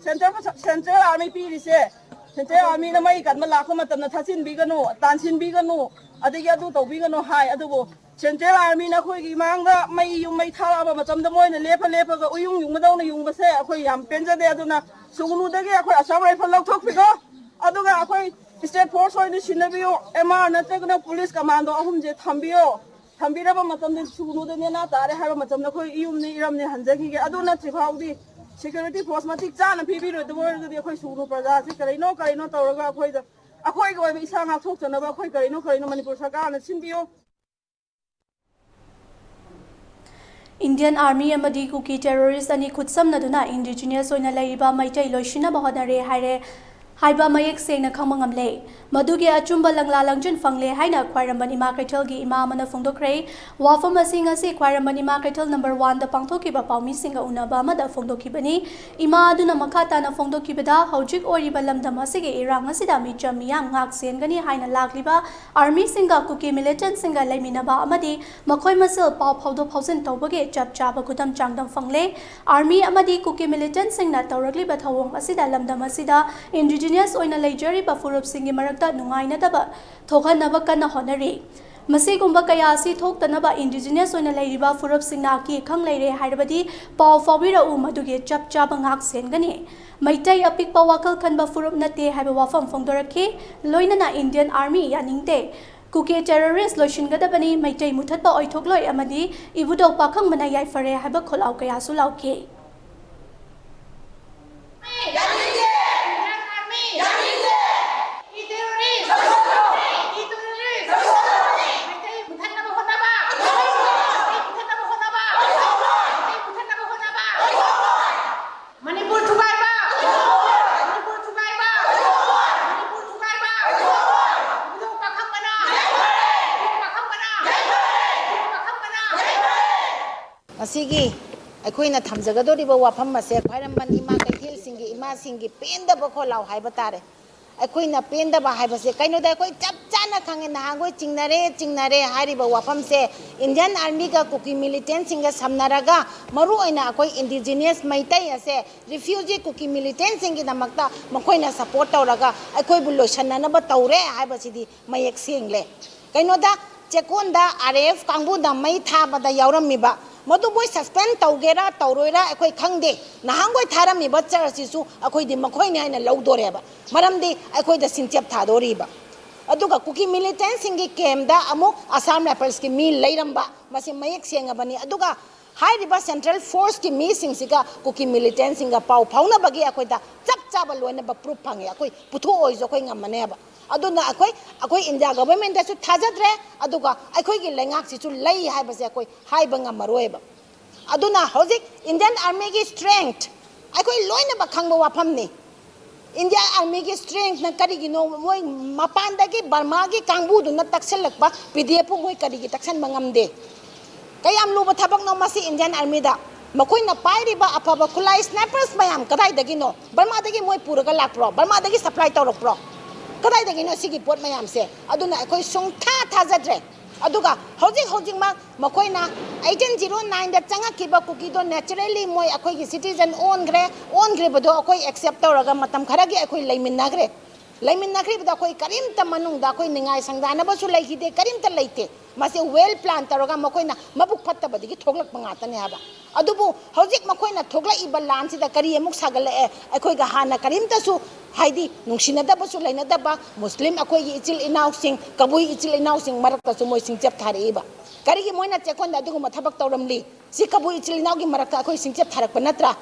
ꯁꯦꯟꯇ꯭ꯔꯦꯜ, ꯁꯦꯟꯇ꯭ꯔꯦꯜ ꯑꯥꯔꯃꯤ ꯄꯤꯔꯤꯁꯦ, ꯁꯦꯟꯇ꯭ꯔꯦꯜ ꯑꯥꯔꯃꯤꯅ ꯃꯩ ꯀꯟꯕ ꯂꯥꯛꯄ ꯃꯇꯝꯗ ꯊꯥꯆꯤꯟꯕꯤꯒꯅꯨ, ꯇꯥꯟꯁꯤꯟꯕꯤꯒꯅꯨ, ꯑꯗꯒꯤ ꯑꯗꯨ ꯇꯧꯕꯤꯒꯅꯨ ꯍꯥꯏ꯫ ꯑꯗꯨꯕꯨ ꯁꯦꯟꯇ꯭ꯔꯦꯜ ꯑꯥꯔꯃꯤꯅ ꯑꯩꯈꯣꯏꯒꯤ ꯃꯥꯡꯗ ꯃꯩ ꯌꯨꯝ ꯃꯩ ꯊꯥꯔꯛꯑꯕ ꯃꯇꯝꯗ ꯃꯣꯏꯅ ꯂꯦꯞꯄ ꯂꯦꯞꯄꯒ ꯎꯌꯨꯡ ꯌꯨꯡꯕꯗꯧꯅ ꯌꯨꯡꯕꯁꯦ ꯑꯩꯈꯣꯏ ꯌꯥꯝ ꯄꯦꯟꯖꯗꯦ꯫ ꯑꯗꯨꯅ ꯁꯨꯒꯅꯨꯗꯒꯤ ꯑꯩꯈꯣꯏ ꯑꯁꯥꯝ ꯔꯥꯏꯐꯜ ꯂꯧꯊꯣꯛꯄꯤꯈꯣ꯫ ꯑꯗꯨꯒ ꯑꯩꯈꯣꯏ ꯁ꯭ꯇꯦꯠ ꯐꯣꯔꯁ ꯑꯣꯏꯅ ꯁꯤꯟꯅꯕꯤꯌꯨ, ꯑꯦꯝ ꯑꯥꯔ ꯅꯠꯇ꯭ꯔꯒꯅ ꯄꯨꯂꯤꯁ ꯀꯃꯥꯟꯗꯣ ꯑꯍꯨꯝꯁꯦ ꯊꯝꯕꯤꯌꯣ꯫ ꯊꯝꯕꯤꯔꯕ ꯃꯇꯝꯗ ꯁꯨꯒꯅꯨꯗ ꯅꯦꯅꯥ ꯇꯥꯔꯦ ꯍꯥꯏꯕ ꯃꯇꯝꯗ ꯑꯩꯈꯣꯏ ꯏꯌꯨꯝꯅꯤ ꯏꯔꯝꯅꯤ ꯍꯟꯖꯈꯤꯒꯦ꯫ ꯑꯗꯨ ꯅꯠꯇ꯭ꯔꯤ ꯐꯥꯎꯗꯤ ꯁꯦꯀ꯭ꯌꯨꯔꯤꯇꯤ ꯐꯣꯔꯁ ꯃꯇꯤꯛ ꯆꯥꯅ ꯄꯤꯕꯤꯔꯣꯏꯗꯕ ꯑꯣꯏꯔꯒꯗꯤ ꯑꯩꯈꯣꯏ ꯁꯨꯒꯅꯨ ꯄ꯭ꯔꯖꯥꯁꯤ ꯀꯔꯤꯅꯣ ꯀꯔꯤꯅꯣ ꯇꯧꯔꯒ ꯑꯩꯈꯣꯏꯗ, ꯑꯩꯈꯣꯏꯒꯤ ꯑꯣꯏꯕ ꯏꯁꯥ ꯉꯥꯛꯊꯣꯛꯆꯅꯕ ꯑꯩꯈꯣꯏ ꯀꯔꯤꯅꯣ ꯀꯔꯤꯅꯣ ꯃꯅꯤꯄꯨꯔ ꯁꯔꯀꯥꯔꯅ ꯁꯤꯟꯕꯤꯌꯨ꯫ ꯏꯟꯗꯤꯌꯟ ꯑꯥꯔꯃꯤ ꯑꯃꯗꯤ ꯀꯨꯀꯤ ꯇꯦꯔꯣꯔꯤꯁ ꯑꯅꯤ ꯈꯨꯠꯁꯝꯅꯗꯨꯅ ꯏꯟꯗꯤꯖꯤꯅꯁ ꯑꯣꯏꯅ ꯂꯩꯔꯤꯕ ꯃꯩꯇꯩ ꯂꯣꯏꯁꯤꯟꯅꯕ ꯍꯣꯠꯅꯔꯦ ꯍꯥꯏꯔꯦ ꯍꯥꯏꯕ ꯃꯌꯦꯛ ꯁꯦꯡꯅ ꯈꯪꯕ ꯉꯝꯂꯦ꯫ ꯃꯗꯨꯒꯤ ꯑꯆꯨꯝꯕ ꯂꯪꯂꯥ ꯂꯪꯖꯤꯟ ꯐꯪꯂꯦ ꯍꯥꯏꯅ ꯈ꯭ꯋꯥꯏꯔꯝꯕꯟ ꯏꯃꯥ ꯀꯩꯊꯦꯜꯒꯤ ꯏꯃꯥ ꯑꯃꯅ ꯐꯣꯡꯗꯣꯛꯈ꯭ꯔꯦ꯫ ꯋꯥꯐꯝ ꯑꯁꯤ ꯉꯁꯤ ꯈ꯭ꯋꯥꯏꯔꯝꯕꯟ ꯏꯃꯥ ꯀꯩꯊꯦꯜ ꯅꯝꯕꯔ ꯋꯥꯟꯗ ꯄꯥꯡꯊꯣꯛꯈꯤꯕ ꯄꯥꯎꯃꯤꯁꯤꯡꯒ ꯎꯅꯕ ꯑꯃꯗ ꯐꯣꯡꯗꯣꯛꯈꯤꯕꯅꯤ꯫ ꯏꯃꯥ ꯑꯗꯨꯅ ꯃꯈꯥ ꯇꯥꯅ ꯐꯣꯡꯗꯣꯛꯈꯤꯕꯗ, ꯍꯧꯖꯤꯛ ꯑꯣꯏꯔꯤꯕ ꯂꯝꯗꯝ ꯑꯁꯤꯒꯤ ꯏꯔꯥꯡ ꯑꯁꯤꯗ ꯃꯤꯆꯝ ꯃꯤꯌꯥꯝ ꯉꯥꯛ ꯁꯦꯟꯒꯅꯤ ꯍꯥꯏꯅ ꯂꯥꯛꯂꯤꯕ ꯑꯥꯔꯃꯤꯁꯤꯡꯒ ꯀꯨꯀꯤ ꯃꯤꯂꯤꯇꯦꯟꯠꯁꯤꯡꯒ ꯂꯩꯃꯤꯟꯅꯕ ꯑꯃꯗꯤ ꯃꯈꯣꯏ ꯃꯁꯦꯜ ꯄꯥꯎ ꯐꯥꯎꯗꯣꯛ ꯐꯥꯎꯖꯤꯟ ꯇꯧꯕꯒꯤ ꯆꯞ ꯆꯥꯕ ꯈꯨꯗꯝ ꯆꯥꯡꯗꯝ ꯐꯪꯂꯦ꯫ ꯑꯥꯔꯃꯤ ꯑꯃꯗꯤ ꯀꯨꯀꯤ ꯃꯤꯂꯤꯇꯦꯟꯠꯁꯤꯡꯅ ꯇꯧꯔꯛꯂꯤꯕ ꯊꯧꯑꯣꯡ ꯑꯁꯤꯗ ꯂꯝꯗꯝ ꯑꯁꯤꯗ ꯏꯟꯗꯤꯖꯤꯅꯁ ꯑꯣꯏꯅ ꯂꯩꯖꯔꯤꯕ ꯐꯨꯔꯨꯞꯁꯤꯡꯒꯤ ꯃꯔꯛꯇ ꯅꯨꯡꯉꯥꯏꯅꯗꯕ ꯊꯣꯛꯍꯟꯅꯕ ꯀꯟꯅ ꯍꯣꯠꯅꯔꯤ꯫ ꯃꯁꯤꯒꯨꯝꯕ ꯀꯌꯥ ꯑꯁꯤ ꯊꯣꯛꯇꯅꯕ indigenous ꯑꯣꯏꯅ ꯂꯩꯔꯤꯕ ꯐꯨꯔꯨꯞꯁꯤꯡꯅ ꯑꯀꯤ ꯑꯈꯪ ꯂꯩꯔꯦ ꯍꯥꯏꯔꯕꯗꯤ ꯄꯥꯎ ꯐꯥꯎꯕꯤꯔꯛꯎ, ꯃꯗꯨꯒꯤ ꯆꯞ ꯆꯥꯕ ꯉꯥꯛ ꯁꯦꯟꯒꯅꯤ꯫ ꯃꯩꯇꯩ ꯑꯄꯤꯛꯄ ꯋꯥꯈꯜ ꯈꯟꯕ ꯐꯨꯔꯨꯞ ꯅꯠꯇꯦ ꯍꯥꯏꯕ ꯋꯥꯐꯝ ꯐꯣꯡꯗꯣꯔꯛꯈꯤ꯫ ꯂꯣꯏꯅꯅ Indian Army ꯌꯥꯅꯤꯡꯗꯦ, ꯀꯨꯀꯤ terrorist ꯂꯣꯏꯁꯤꯟꯒꯗꯕꯅꯤ, ꯃꯩꯇꯩ ꯃꯨꯊꯠꯄ ꯑꯣꯏꯊꯣꯛꯂꯣꯏ ꯑꯃꯗꯤ ꯏꯕꯨꯙꯧ ꯄꯥꯈꯪꯕꯅ ꯌꯥꯏꯐꯔꯦ ꯍꯥꯏꯕ ꯈꯣꯜꯂꯥꯎ ꯀꯌꯥꯁꯨ ꯂꯥꯎꯈꯤ꯫ ꯃꯅꯤꯄꯨꯔ ꯊꯨꯒꯥꯏꯕ! ꯃꯅꯤꯄꯨꯔ ꯊꯨꯒꯥꯏꯕ! ꯃꯅꯤꯄꯨꯔ ꯊꯨꯒꯥꯏꯕ! ꯏꯕꯨꯙꯧ ꯄꯥꯈꯪꯕꯅ! ꯏꯕꯨꯙꯧ ꯄꯥꯈꯪꯕꯅ! ꯏꯕꯨꯙꯧ ꯄꯥꯈꯪꯕꯅ! ꯉꯁꯤꯒꯤ ꯑꯩꯈꯣꯏꯅ ꯊꯝꯖꯒꯗꯧꯔꯤꯕ ꯋꯥꯐꯝ ꯑꯁꯦ ꯈ꯭ꯋꯥꯏꯔꯝꯕꯟ ꯏꯃꯥ ꯀꯩꯊꯦꯜꯁꯤꯡꯒꯤ ꯏꯃꯥꯁꯤꯡꯒꯤ ꯄꯦꯟꯗꯕ ꯈꯣꯜꯂꯥꯎ ꯍꯥꯏꯕ ꯇꯥꯔꯦ꯫ ꯑꯩꯈꯣꯏꯅ ꯄꯦꯟꯗꯕ ꯍꯥꯏꯕꯁꯦ ꯀꯩꯅꯣꯗ ꯑꯩꯈꯣꯏ ꯆꯞ ꯆꯥꯅ ꯈꯪꯉꯦ, ꯅꯍꯥꯟꯈꯣꯏ ꯆꯤꯡꯅꯔꯦ ꯆꯤꯡꯅꯔꯦ ꯍꯥꯏꯔꯤꯕ ꯋꯥꯐꯝꯁꯦ Indian Armyꯒ ꯀꯨꯀꯤ militantꯁꯤꯡꯒ ꯁꯝꯅꯔꯒ ꯃꯔꯨꯑꯣꯏꯅ ꯑꯩꯈꯣꯏ indigenous ꯃꯩꯇꯩ ꯑꯁꯦ refugee ꯀꯨꯀꯤ militantꯁꯤꯡꯒꯤꯗꯃꯛꯇ ꯃꯈꯣꯏꯅ support ꯇꯧꯔꯒ ꯑꯩꯈꯣꯏꯕꯨ ꯂꯣꯏꯁꯟꯅꯅꯕ ꯇꯧꯔꯦ ꯍꯥꯏꯕꯁꯤꯗꯤ ꯃꯌꯦꯛ ꯁꯦꯡꯂꯦ꯫ ꯀꯩꯅꯣꯗ ꯆꯦꯛꯀꯣꯟꯗ RAF ꯀꯥꯡꯕꯨꯅ ꯃꯩ ꯊꯥꯕꯗ ꯌꯥꯎꯔꯝꯃꯤꯕ ꯃꯗꯨ ꯃꯣꯏ suspend ꯇꯧꯒꯦꯔꯥ ꯇꯧꯔꯣꯏꯔꯥ ꯑꯩꯈꯣꯏ ꯈꯪꯗꯦ꯫ ꯅꯍꯥꯟꯈꯣꯏ ꯊꯥꯔꯝꯃꯤꯕ chargeꯁꯤꯁꯨ ꯑꯩꯈꯣꯏꯗꯤ ꯃꯈꯣꯏꯅꯤ ꯍꯥꯏꯅ ꯂꯧꯗꯣꯔꯦꯕ, ꯃꯔꯝꯗꯤ ꯑꯩꯈꯣꯏꯗ ꯁꯤꯟꯆꯦꯞ ꯊꯥꯗꯣꯔꯤꯕ꯫ ꯑꯗꯨꯒ ꯀꯨꯀꯤ militantꯁꯤꯡꯒꯤ campꯇ ꯑꯃꯨꯛ Assam Riflesꯀꯤ ꯃꯤ ꯂꯩꯔꯝꯕ, ꯃꯁꯤ ꯃꯌꯦꯛ ꯁꯦꯡꯉꯕꯅꯤ꯫ ꯑꯗꯨꯒ ꯍꯥꯏꯔꯤꯕ central forceꯀꯤ ꯃꯤꯁꯤꯡꯁꯤꯒ ꯀꯨꯀꯤ militantꯁꯤꯡꯒ ꯄꯥꯎ ꯐꯥꯎꯅꯕꯒꯤ ꯑꯩꯈꯣꯏꯗ ꯆꯞ ꯆꯥꯕ ꯂꯣꯏꯅꯕ proof ꯐꯪꯉꯦ꯫ ꯑꯩꯈꯣꯏ ꯄꯨꯊꯣꯛꯑꯣꯏꯁꯨ ꯑꯩꯈꯣꯏ ꯉꯝꯃꯅꯦꯕ꯫ ꯑꯗꯨꯅ ꯑꯩꯈꯣꯏ, ꯑꯩꯈꯣꯏ India governmentꯇꯁꯨ ꯊꯥꯖꯗ꯭ꯔꯦ, ꯑꯗꯨꯒ ꯑꯩꯈꯣꯏꯒꯤ ꯂꯩꯉꯥꯛꯁꯤꯁꯨ ꯂꯩ ꯍꯥꯏꯕꯁꯦ ꯑꯩꯈꯣꯏ ꯍꯥꯏꯕ ꯉꯝꯃꯔꯣꯏꯕ꯫ ꯑꯗꯨꯅ ꯍꯧꯖꯤꯛ Indian Armyꯒꯤ strength ꯑꯩꯈꯣꯏ ꯂꯣꯏꯅꯃꯛ ꯈꯪꯕ ꯋꯥꯐꯝꯅꯤ꯫ Indian Armyꯒꯤ strengthꯅ ꯀꯔꯤꯒꯤꯅꯣ ꯃꯣꯏ ꯃꯄꯥꯟꯗꯒꯤ ꯕꯔꯃꯥꯒꯤ ꯀꯥꯡꯕꯨꯗꯨꯅ ꯇꯛꯁꯤꯜꯂꯛꯄ PDFꯄꯨ ꯃꯣꯏ ꯀꯔꯤꯒꯤ ꯇꯛꯁꯟꯕ ꯉꯝꯗꯦ? ꯀꯌꯥꯝ ꯂꯨꯕ ꯊꯕꯛꯅꯣ ꯃꯁꯤ Indian Armyꯗ? ꯃꯈꯣꯏꯅ ꯄꯥꯏꯔꯤꯕ ꯑꯐꯕ ꯈꯨꯠꯂꯥꯏ snipers ꯃꯌꯥꯝ ꯀꯗꯥꯏꯗꯒꯤꯅꯣ? ꯕꯔꯃꯥꯗꯒꯤ ꯃꯣꯏ ꯄꯨꯔꯒ ꯂꯥꯛꯄ꯭ꯔꯣ? ꯕꯔꯃꯥꯗꯒꯤ supply ꯇꯧꯔꯛꯄ꯭ꯔꯣ? ꯀꯗꯥꯏꯗꯒꯤꯅꯣ ꯁꯤꯒꯤ ꯄꯣꯠ ꯃꯌꯥꯝꯁꯦ? ꯑꯗꯨꯅ ꯑꯩꯈꯣꯏ ꯁꯨꯡꯊꯥ ꯊꯥꯖꯗ꯭ꯔꯦ꯫ ꯑꯗꯨꯒ ꯍꯧꯖꯤꯛ ꯍꯧꯖꯤꯛꯃꯛ ꯃꯈꯣꯏꯅ eighteen zero nineꯗ ꯆꯪꯉꯛꯈꯤꯕ ꯀꯨꯀꯤꯗꯣ naturally ꯃꯣꯏ ꯑꯩꯈꯣꯏꯒꯤ citizen ꯑꯣꯟꯈ꯭ꯔꯦ, ꯑꯣꯟꯈ꯭ꯔꯤꯕꯗꯣ ꯑꯩꯈꯣꯏ accept ꯇꯧꯔꯒ ꯃꯇꯝ ꯈꯔꯒꯤ ꯑꯩꯈꯣꯏ ꯂꯩꯃꯤꯟꯅꯈ꯭ꯔꯦ꯫ ꯂꯩꯃꯤꯟꯅꯈ꯭ꯔꯤꯕꯗ ꯑꯩꯈꯣꯏ ꯀꯔꯤꯝꯇ ꯃꯅꯨꯡꯗ ꯑꯩꯈꯣꯏ ꯅꯤꯡꯉꯥꯏ ꯁꯪꯗꯥꯅꯕꯁꯨ ꯂꯩꯈꯤꯗꯦ, ꯀꯔꯤꯝꯇ ꯂꯩꯇꯦ꯫ ꯃꯁꯤ well plan ꯇꯧꯔꯒ ꯃꯈꯣꯏꯅ ꯃꯕꯨꯛ ꯐꯠꯇꯕꯗꯒꯤ ꯊꯣꯛꯂꯛꯄ ꯉꯥꯛꯇꯅꯦ ꯍꯥꯏꯕ꯫ ꯑꯗꯨꯕꯨ ꯍꯧꯖꯤꯛ ꯃꯈꯣꯏꯅ ꯊꯣꯛꯂꯛꯏꯕ ꯂꯥꯟꯁꯤꯗ ꯀꯔꯤ ꯑꯃꯨꯛ ꯁꯥꯒꯠꯂꯛꯑꯦ? ꯑꯩꯈꯣꯏꯒ ꯍꯥꯟꯅ ꯀꯔꯤꯝꯇꯁꯨ, ꯍꯥꯏꯗꯤ, ꯅꯨꯡꯁꯤꯅꯗꯕꯁꯨ ꯂꯩꯅꯗꯕ ꯃꯨꯁꯂꯤꯝ ꯑꯩꯈꯣꯏꯒꯤ ꯏꯆꯤꯜ ꯏꯅꯥꯎꯁꯤꯡ, ꯀꯕꯨꯏ ꯏꯆꯤꯜ ꯏꯅꯥꯎꯁꯤꯡ ꯃꯔꯛꯇꯁꯨ ꯃꯣꯏ ꯁꯤꯡꯆꯞ ꯊꯥꯔꯛꯏꯕ꯫ ꯀꯔꯤꯒꯤ ꯃꯣꯏꯅ ꯆꯦꯛꯀꯣꯟꯗ ꯑꯗꯨꯒꯨꯝꯕ ꯊꯕꯛ ꯇꯧꯔꯝꯂꯤ? ꯁꯤ ꯀꯕꯨꯏ ꯏꯆꯤꯜ ꯏꯅꯥꯎꯒꯤ ꯃꯔꯛꯇ ꯑꯩꯈꯣꯏ ꯁꯤꯡꯆꯞ ꯊꯥꯔꯛꯄ ꯅꯠꯇ꯭ꯔꯥ?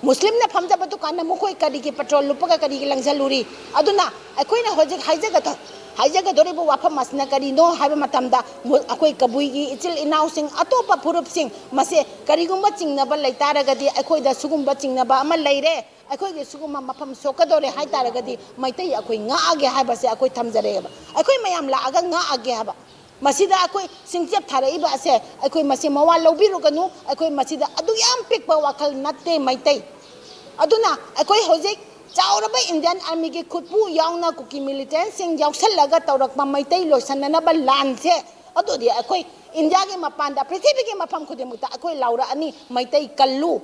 ꯃꯨꯁꯂꯤꯝꯅ ꯐꯝꯖꯕ ꯗꯨꯀꯥꯟꯗ ꯃꯈꯣꯏ ꯀꯔꯤꯒꯤ ꯄꯦꯇ꯭ꯔꯣꯜ ꯂꯨꯞꯄꯒ ꯀꯔꯤꯒꯤ ꯂꯪꯁꯤꯜꯂꯨꯔꯤ? ꯑꯗꯨꯅ ꯑꯩꯈꯣꯏꯅ ꯍꯧꯖꯤꯛ ꯍꯥꯏꯖꯒꯗ-, ꯍꯥꯏꯖꯒꯗꯧꯔꯤꯕ ꯋꯥꯐꯝ ꯑꯁꯤꯅ ꯀꯔꯤꯅꯣ ꯍꯥꯏꯕ ꯃꯇꯝꯗ, ꯃꯨ-, ꯑꯩꯈꯣꯏ ꯀꯕꯨꯏꯒꯤ ꯏꯆꯤꯜ ꯏꯅꯥꯎꯁꯤꯡ, ꯑꯇꯣꯞꯄ ꯐꯨꯔꯨꯞꯁꯤꯡ, ꯃꯁꯦ ꯀꯔꯤꯒꯨꯝꯕ ꯆꯤꯡꯅꯕ ꯂꯩꯇꯥꯔꯒꯗꯤ, ꯑꯩꯈꯣꯏꯗ ꯁꯤꯒꯨꯝꯕ ꯆꯤꯡꯅꯕ ꯑꯃ ꯂꯩꯔꯦ, ꯑꯩꯈꯣꯏꯒꯤ ꯁꯤꯒꯨꯝꯕ ꯃꯐꯝ ꯁꯣꯛꯀꯗꯧꯔꯦ ꯍꯥꯏꯇꯥꯔꯒꯗꯤ, ꯃꯩꯇꯩ ꯑꯩꯈꯣꯏ ꯉꯥꯛꯑꯒꯦ ꯍꯥꯏꯕꯁꯦ ꯑꯩꯈꯣꯏ ꯊꯝꯖꯔꯛꯑꯦꯕ꯫ ꯑꯩꯈꯣꯏ ꯃꯌꯥꯝ ꯂꯥꯛꯑꯒ ꯉꯥꯛꯑꯒꯦ ꯍꯥꯏꯕ꯫ ꯃꯁꯤꯗ ꯑꯩꯈꯣꯏ ꯁꯤꯡꯆꯦꯞ ꯊꯥꯔꯛꯏꯕ ꯑꯁꯦ, ꯑꯩꯈꯣꯏ ꯃꯁꯤ ꯃꯋꯥ ꯂꯧꯕꯤꯔꯨꯒꯅꯨ꯫ ꯑꯩꯈꯣꯏ ꯃꯁꯤꯗ ꯑꯗꯨ ꯌꯥꯝ ꯄꯤꯛꯄ ꯋꯥꯈꯜ ꯅꯠꯇꯦ ꯃꯩꯇꯩ꯫ ꯑꯗꯨꯅ ꯑꯩꯈꯣꯏ ꯍꯧꯖꯤꯛ ꯆꯥꯎꯔꯕ Indian Armyꯒꯤ ꯈꯨꯠꯄꯨ ꯌꯥꯎꯅ ꯀꯨꯀꯤ militantꯁꯤꯡ ꯌꯥꯎꯁꯜꯂꯒ ꯇꯧꯔꯛꯄ ꯃꯩꯇꯩ ꯂꯣꯏꯁꯟꯅꯅꯕ ꯂꯥꯟꯁꯦ, ꯑꯗꯨꯗꯤ ꯑꯩꯈꯣꯏ ꯏꯟꯗꯤꯌꯥꯒꯤ ꯃꯄꯥꯟꯗ, ꯄ꯭ꯔꯤꯊꯤꯕꯤꯒꯤ ꯃꯐꯝ ꯈꯨꯗꯤꯡꯃꯛꯇ ꯑꯩꯈꯣꯏ ꯂꯥꯎꯔꯛꯑꯅꯤ, "ꯃꯩꯇꯩ ꯀꯜꯂꯨ!"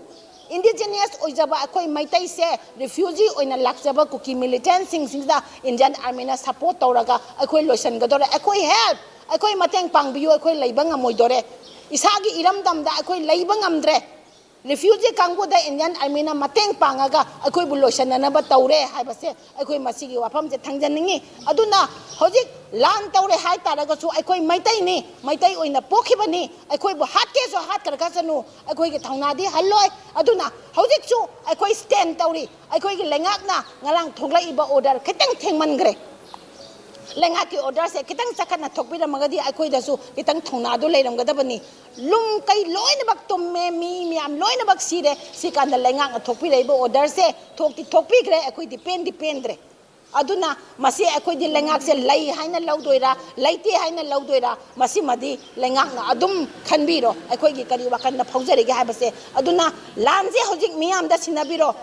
Indigenous ꯑꯣꯏꯖꯕ ꯑꯩꯈꯣꯏ ꯃꯩꯇꯩꯁꯦ refugee ꯑꯣꯏꯅ ꯂꯥꯛꯆꯕ ꯀꯨꯀꯤ militantꯁꯤꯡꯁꯤꯗ Indian Armyꯅ support ꯇꯧꯔꯒ ꯑꯩꯈꯣꯏ ꯂꯣꯏꯁꯤꯟꯒꯗꯧꯔꯦ꯫ ꯑꯩꯈꯣꯏ help, ꯑꯩꯈꯣꯏ ꯃꯇꯦꯡ ꯄꯥꯡꯕꯤꯌꯨ, ꯑꯩꯈꯣꯏ ꯂꯩꯕ ꯉꯝꯃꯣꯏꯗꯧꯔꯦ꯫ ꯏꯁꯥꯒꯤ ꯏꯔꯝꯗꯝꯗ ꯑꯩꯈꯣꯏ ꯂꯩꯕ ꯉꯝꯗ꯭ꯔꯦ꯫ Refugee ꯀꯥꯡꯕꯨꯗ Indian Armyꯅ ꯃꯇꯦꯡ ꯄꯥꯡꯉꯒ ꯑꯩꯈꯣꯏꯕꯨ ꯂꯣꯏꯁꯤꯟꯅꯅꯕ ꯇꯧꯔꯦ ꯍꯥꯏꯕꯁꯦ ꯑꯩꯈꯣꯏ ꯃꯁꯤꯒꯤ ꯋꯥꯐꯝꯁꯦ ꯊꯝꯖꯅꯤꯡꯉꯤ꯫ ꯑꯗꯨꯅ ꯍꯧꯖꯤꯛ ꯂꯥꯟ ꯇꯧꯔꯦ ꯍꯥꯏꯇꯥꯔꯒꯁꯨ ꯑꯩꯈꯣꯏ ꯃꯩꯇꯩꯅꯤ, ꯃꯩꯇꯩ ꯑꯣꯏꯅ ꯄꯣꯛꯈꯤꯕꯅꯤ, ꯑꯩꯈꯣꯏꯕꯨ ꯍꯥꯠꯀꯦꯁꯨ ꯍꯥꯠꯈ꯭ꯔꯒꯁꯅꯨ, ꯑꯩꯈꯣꯏꯒꯤ ꯊꯧꯅꯥꯗꯤ ꯍꯜꯂꯣꯏ꯫ ꯑꯗꯨꯅ ꯍꯧꯖꯤꯛꯁꯨ ꯑꯩꯈꯣꯏ stand ꯇꯧꯔꯤ꯫ ꯑꯩꯈꯣꯏꯒꯤ ꯂꯩꯉꯥꯛꯅ ꯉꯔꯥꯡ ꯊꯣꯛꯂꯛꯏꯕ order ꯈꯤꯇꯪ ꯊꯦꯡꯃꯟꯈ꯭ꯔꯦ꯫ ꯂꯩꯉꯥꯛꯀꯤ orderꯁꯦ ꯈꯤꯇꯪ ꯆꯈꯠꯅ ꯊꯣꯛꯄꯤꯔꯝꯃꯒꯗꯤ ꯑꯩꯈꯣꯏꯗꯁꯨ ꯈꯤꯇꯪ ꯊꯧꯅꯥꯗꯨ ꯂꯩꯔꯝꯒꯗꯕꯅꯤ꯫ ꯂꯨꯝ ꯀꯩ ꯂꯣꯏꯅꯃꯛ ꯇꯨꯝꯃꯦ, ꯃꯤ ꯃꯌꯥꯝ ꯂꯣꯏꯅꯃꯛ ꯁꯤꯔꯦ꯫ ꯁꯤ ꯀꯥꯟꯗ ꯂꯩꯉꯥꯛꯅ ꯊꯣꯛꯄꯤꯔꯛꯏꯕ orderꯁꯦ ꯊꯣꯛꯇꯤ ꯊꯣꯛꯄꯤꯈ꯭ꯔꯦ, ꯑꯩꯈꯣꯏꯗꯤ ꯄꯦꯟꯗꯤ ꯄꯦꯟꯗ꯭ꯔꯦ꯫ ꯑꯗꯨꯅ ꯃꯁꯤ ꯑꯩꯈꯣꯏꯗꯤ ꯂꯩꯉꯥꯛꯁꯦ ꯂꯩ ꯍꯥꯏꯅ ꯂꯧꯗꯣꯏꯔꯥ, ꯂꯩꯇꯦ ꯍꯥꯏꯅ ꯂꯧꯗꯣꯏꯔꯥ, ꯃꯁꯤꯃꯗꯤ ꯂꯩꯉꯥꯛꯅ ꯑꯗꯨꯝ ꯈꯟꯕꯤꯔꯣ, ꯑꯩꯈꯣꯏꯒꯤ ꯀꯔꯤ ꯋꯥꯈꯜꯗ ꯐꯥꯎꯖꯔꯤꯒꯦ ꯍꯥꯏꯕꯁꯦ꯫ ꯑꯗꯨꯅ ꯂꯥꯟꯁꯦ ꯍꯧꯖꯤꯛ ꯃꯤꯌꯥꯝꯗ ꯁꯤꯟꯅꯕꯤꯔꯣ,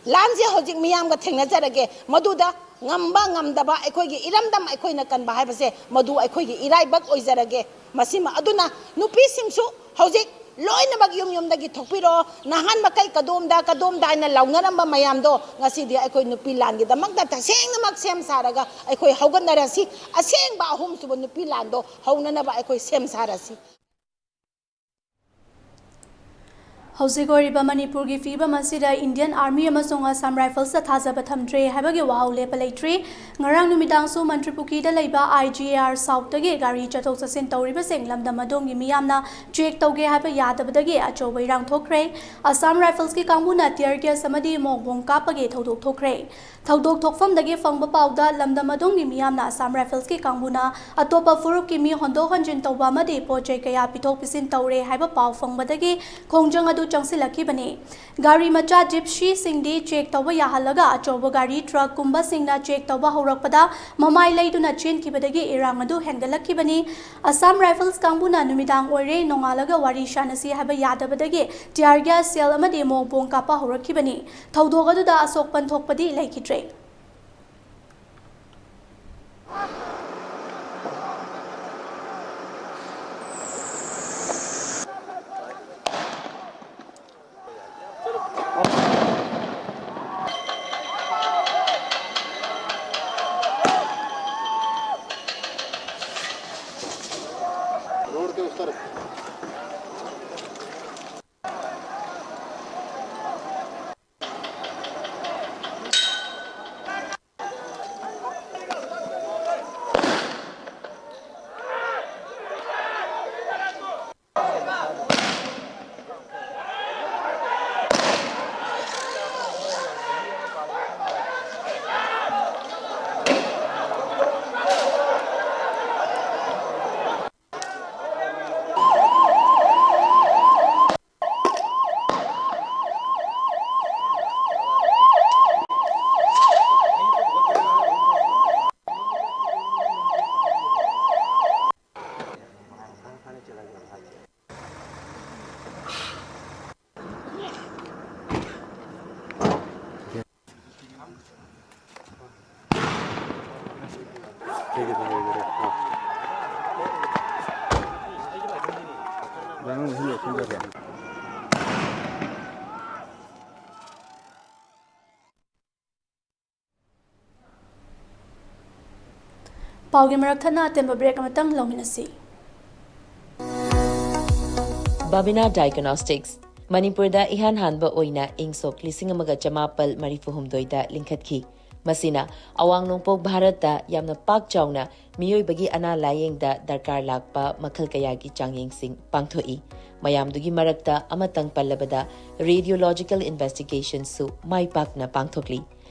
ꯂꯥꯟꯁꯦ ꯍꯧꯖꯤꯛ ꯃꯤꯌꯥꯝꯒ ꯊꯦꯡꯅꯖꯔꯒꯦ, ꯃꯗꯨꯗ ꯉꯝꯕ ꯉꯝꯗꯕ ꯑꯩꯈꯣꯏꯒꯤ ꯏꯔꯝꯗꯝ ꯑꯩꯈꯣꯏꯅ ꯀꯟꯕ ꯍꯥꯏꯕꯁꯦ ꯃꯗꯨ ꯑꯩꯈꯣꯏꯒꯤ ꯏꯔꯥꯏꯕꯛ ꯑꯣꯏꯖꯔꯒꯦ꯫ ꯃꯁꯤꯃ ꯑꯗꯨꯅ ꯅꯨꯄꯤꯁꯤꯡꯁꯨ ꯍꯧꯖꯤꯛ ꯂꯣꯏꯅꯃꯛ ꯌꯨꯝ ꯌꯨꯝꯗꯒꯤ ꯊꯣꯛꯄꯤꯔꯛꯑꯣ꯫ ꯅꯍꯥꯟ ꯃꯈꯩ ꯀꯗꯣꯝꯗ, ꯀꯗꯣꯝꯗ ꯍꯥꯏꯅ ꯂꯥꯎꯅꯔꯝꯕ ꯃꯌꯥꯝꯗꯣ ꯉꯁꯤꯗꯤ ꯑꯩꯈꯣꯏ ꯅꯨꯄꯤ ꯂꯥꯟꯒꯤꯗꯃꯛꯇ ꯇꯁꯦꯡꯅꯃꯛ ꯁꯦꯝ ꯁꯥꯔꯒ ꯑꯩꯈꯣꯏ ꯍꯧꯒꯠꯅꯔꯁꯤ꯫ ꯑꯁꯦꯡꯕ ꯑꯍꯨꯝꯁꯨꯕ ꯅꯨꯄꯤ ꯂꯥꯟꯗꯣ ꯍꯧꯅꯅꯕ ꯑꯩꯈꯣꯏ ꯁꯦꯝ ꯁꯥꯔꯁꯤ꯫ ꯍꯧꯖꯤꯛ ꯑꯣꯏꯔꯤꯕ ꯃꯅꯤꯄꯨꯔꯒꯤ ꯐꯤꯕꯝ ꯑꯁꯤꯗ Indian Army ꯑꯃꯁꯨꯡ Assam Riflesꯇ ꯊꯥꯖꯕ ꯊꯝꯗ꯭ꯔꯦ ꯍꯥꯏꯕꯒꯤ ꯋꯥꯍꯧ ꯂꯦꯞꯄ ꯂꯩꯇ꯭ꯔꯤ꯫ ꯉꯔꯥꯡ ꯅꯨꯃꯤꯗꯥꯡꯁꯨ ꯃꯟꯇ꯭ꯔꯤꯄꯨꯈ꯭ꯔꯤꯗ ꯂꯩꯕ I G A R Southꯇꯒꯤ ꯒꯥꯔꯤ ꯆꯠꯊꯣꯛ ꯆꯠꯁꯤꯟ ꯇꯧꯔꯤꯕꯁꯤꯡ ꯂꯝꯗꯝ ꯑꯗꯣꯝꯒꯤ ꯃꯤꯌꯥꯝꯅ check ꯇꯧꯒꯦ ꯍꯥꯏꯕ ꯌꯥꯗꯕꯗꯒꯤ ꯑꯆꯧꯕ ꯏꯔꯥꯡ ꯊꯣꯛꯈ꯭ꯔꯦ꯫ Assam Riflesꯀꯤ ꯀꯥꯡꯕꯨꯅ tear gas ꯑꯃꯗꯤ ꯃꯣꯛ ꯕꯣꯝ ꯀꯥꯞꯄꯒꯤ ꯊꯧꯗꯣꯛ ꯊꯣꯛꯈ꯭ꯔꯦ꯫ ꯊꯧꯗꯣꯛ ꯊꯣꯛꯐꯝꯗꯒꯤ ꯐꯪꯕ ꯄꯥꯎꯗ, ꯂꯝꯗꯝ ꯑꯗꯣꯝꯒꯤ ꯃꯤꯌꯥꯝꯅ Assam Riflesꯀꯤ ꯀꯥꯡꯕꯨꯅ ꯑꯇꯣꯞꯄ ꯐꯨꯔꯨꯞꯀꯤ ꯃꯤ ꯍꯣꯟꯗꯣꯛ ꯍꯣꯟꯖꯤꯟ ꯇꯧꯕ ꯑꯃꯗꯤ ꯄꯣꯠ ꯆꯩ ꯀꯌꯥ ꯄꯤꯊꯣꯛ ꯄꯤꯁꯤꯟ ꯇꯧꯔꯦ ꯍꯥꯏꯕ ꯄꯥꯎ ꯐꯪꯕꯗꯒꯤ ꯈꯣꯡꯖꯪ ꯑꯗꯨ ꯆꯪꯁꯤꯜꯂꯛꯈꯤꯕꯅꯤ꯫ ꯒꯥꯔꯤ ꯃꯆꯥ Gypsyꯁꯤꯡꯗꯤ check ꯇꯧꯕ ꯌꯥꯍꯜꯂꯒ, ꯑꯆꯧꯕ ꯒꯥꯔꯤ truckꯀꯨꯝꯕꯁꯤꯡꯅ check ꯇꯧꯕ ꯍꯧꯔꯛꯄꯗ ꯃꯃꯥꯏ ꯂꯩꯗꯨꯅ ꯆꯦꯟꯈꯤꯕꯗꯒꯤ ꯏꯔꯥꯡ ꯑꯗꯨ ꯍꯦꯟꯒꯠꯂꯛꯈꯤꯕꯅꯤ꯫ Assam Rifles ꯀꯥꯡꯕꯨꯅ ꯅꯨꯃꯤꯗꯥꯡ ꯑꯣꯏꯔꯦ, ꯅꯣꯡꯉꯥꯜꯂꯒ ꯋꯥꯔꯤ ꯁꯥꯟꯅꯁꯤ ꯍꯥꯏꯕ ꯌꯥꯗꯕꯗꯒꯤ tear gas shell ꯑꯃꯗꯤ ꯃꯣꯛ ꯕꯣꯝ ꯀꯥꯞꯄ ꯍꯧꯔꯛꯈꯤꯕꯅꯤ꯫ ꯊꯧꯗꯣꯛ ꯑꯗꯨꯗ ꯑꯁꯣꯛꯄꯟ ꯊꯣꯛꯄꯗꯤ ꯂꯩꯈꯤꯗ꯭ꯔꯦ꯫ रोड के उस तरफ। ꯈꯟꯖꯒꯦ꯫ ꯄꯥꯎꯒꯤ ꯃꯔꯛ ꯊꯠꯅ ꯑꯇꯦꯟꯕ ꯕ꯭ꯔꯦꯛ ꯑꯃꯇꯪ ꯂꯧꯃꯤꯟꯅꯁꯤ꯫ ꯕꯥꯕꯤꯅꯥ ꯗꯥꯏꯒꯅꯣꯁꯇꯤꯛꯁ, ꯃꯅꯤꯄꯨꯔꯗ ꯏꯍꯥꯟ ꯍꯥꯟꯕ ꯑꯣꯏꯅ ꯏꯪ ꯁꯣꯛ ꯂꯤꯁꯤꯡ ꯑꯃꯒ ꯆꯃꯥꯄꯜ ꯃꯔꯤꯐꯨ ꯍꯨꯝꯗꯣꯏꯗ ꯂꯤꯡꯈꯠꯈꯤ꯫ ꯃꯁꯤꯅ ꯑꯋꯥꯡ ꯅꯣꯡꯄꯣꯛ ꯚꯥꯔꯠꯇ ꯌꯥꯝꯅ ꯄꯥꯛ ꯆꯥꯎꯅ ꯃꯤꯑꯣꯏꯕꯒꯤ ꯑꯅꯥ ꯂꯥꯌꯦꯡꯗ ꯗꯔꯀꯥꯔ ꯂꯥꯛꯄ ꯃꯈꯜ ꯀꯌꯥꯒꯤ ꯆꯥꯡꯌꯦꯡꯁꯤꯡ ꯄꯥꯡꯊꯣꯛꯏ꯫ ꯃꯌꯥꯝꯗꯨꯒꯤ ꯃꯔꯛꯇ ꯑꯃꯇꯪ ꯄꯜꯂꯕꯗ, ꯔꯦꯗꯤꯑꯣꯂꯣꯖꯤꯀꯦꯜ ꯏꯟꯚꯦꯁꯇꯤꯒꯦꯁꯟꯁꯨ ꯃꯥꯏ ꯄꯥꯛꯅ ꯄꯥꯡꯊꯣꯛꯂꯤ꯫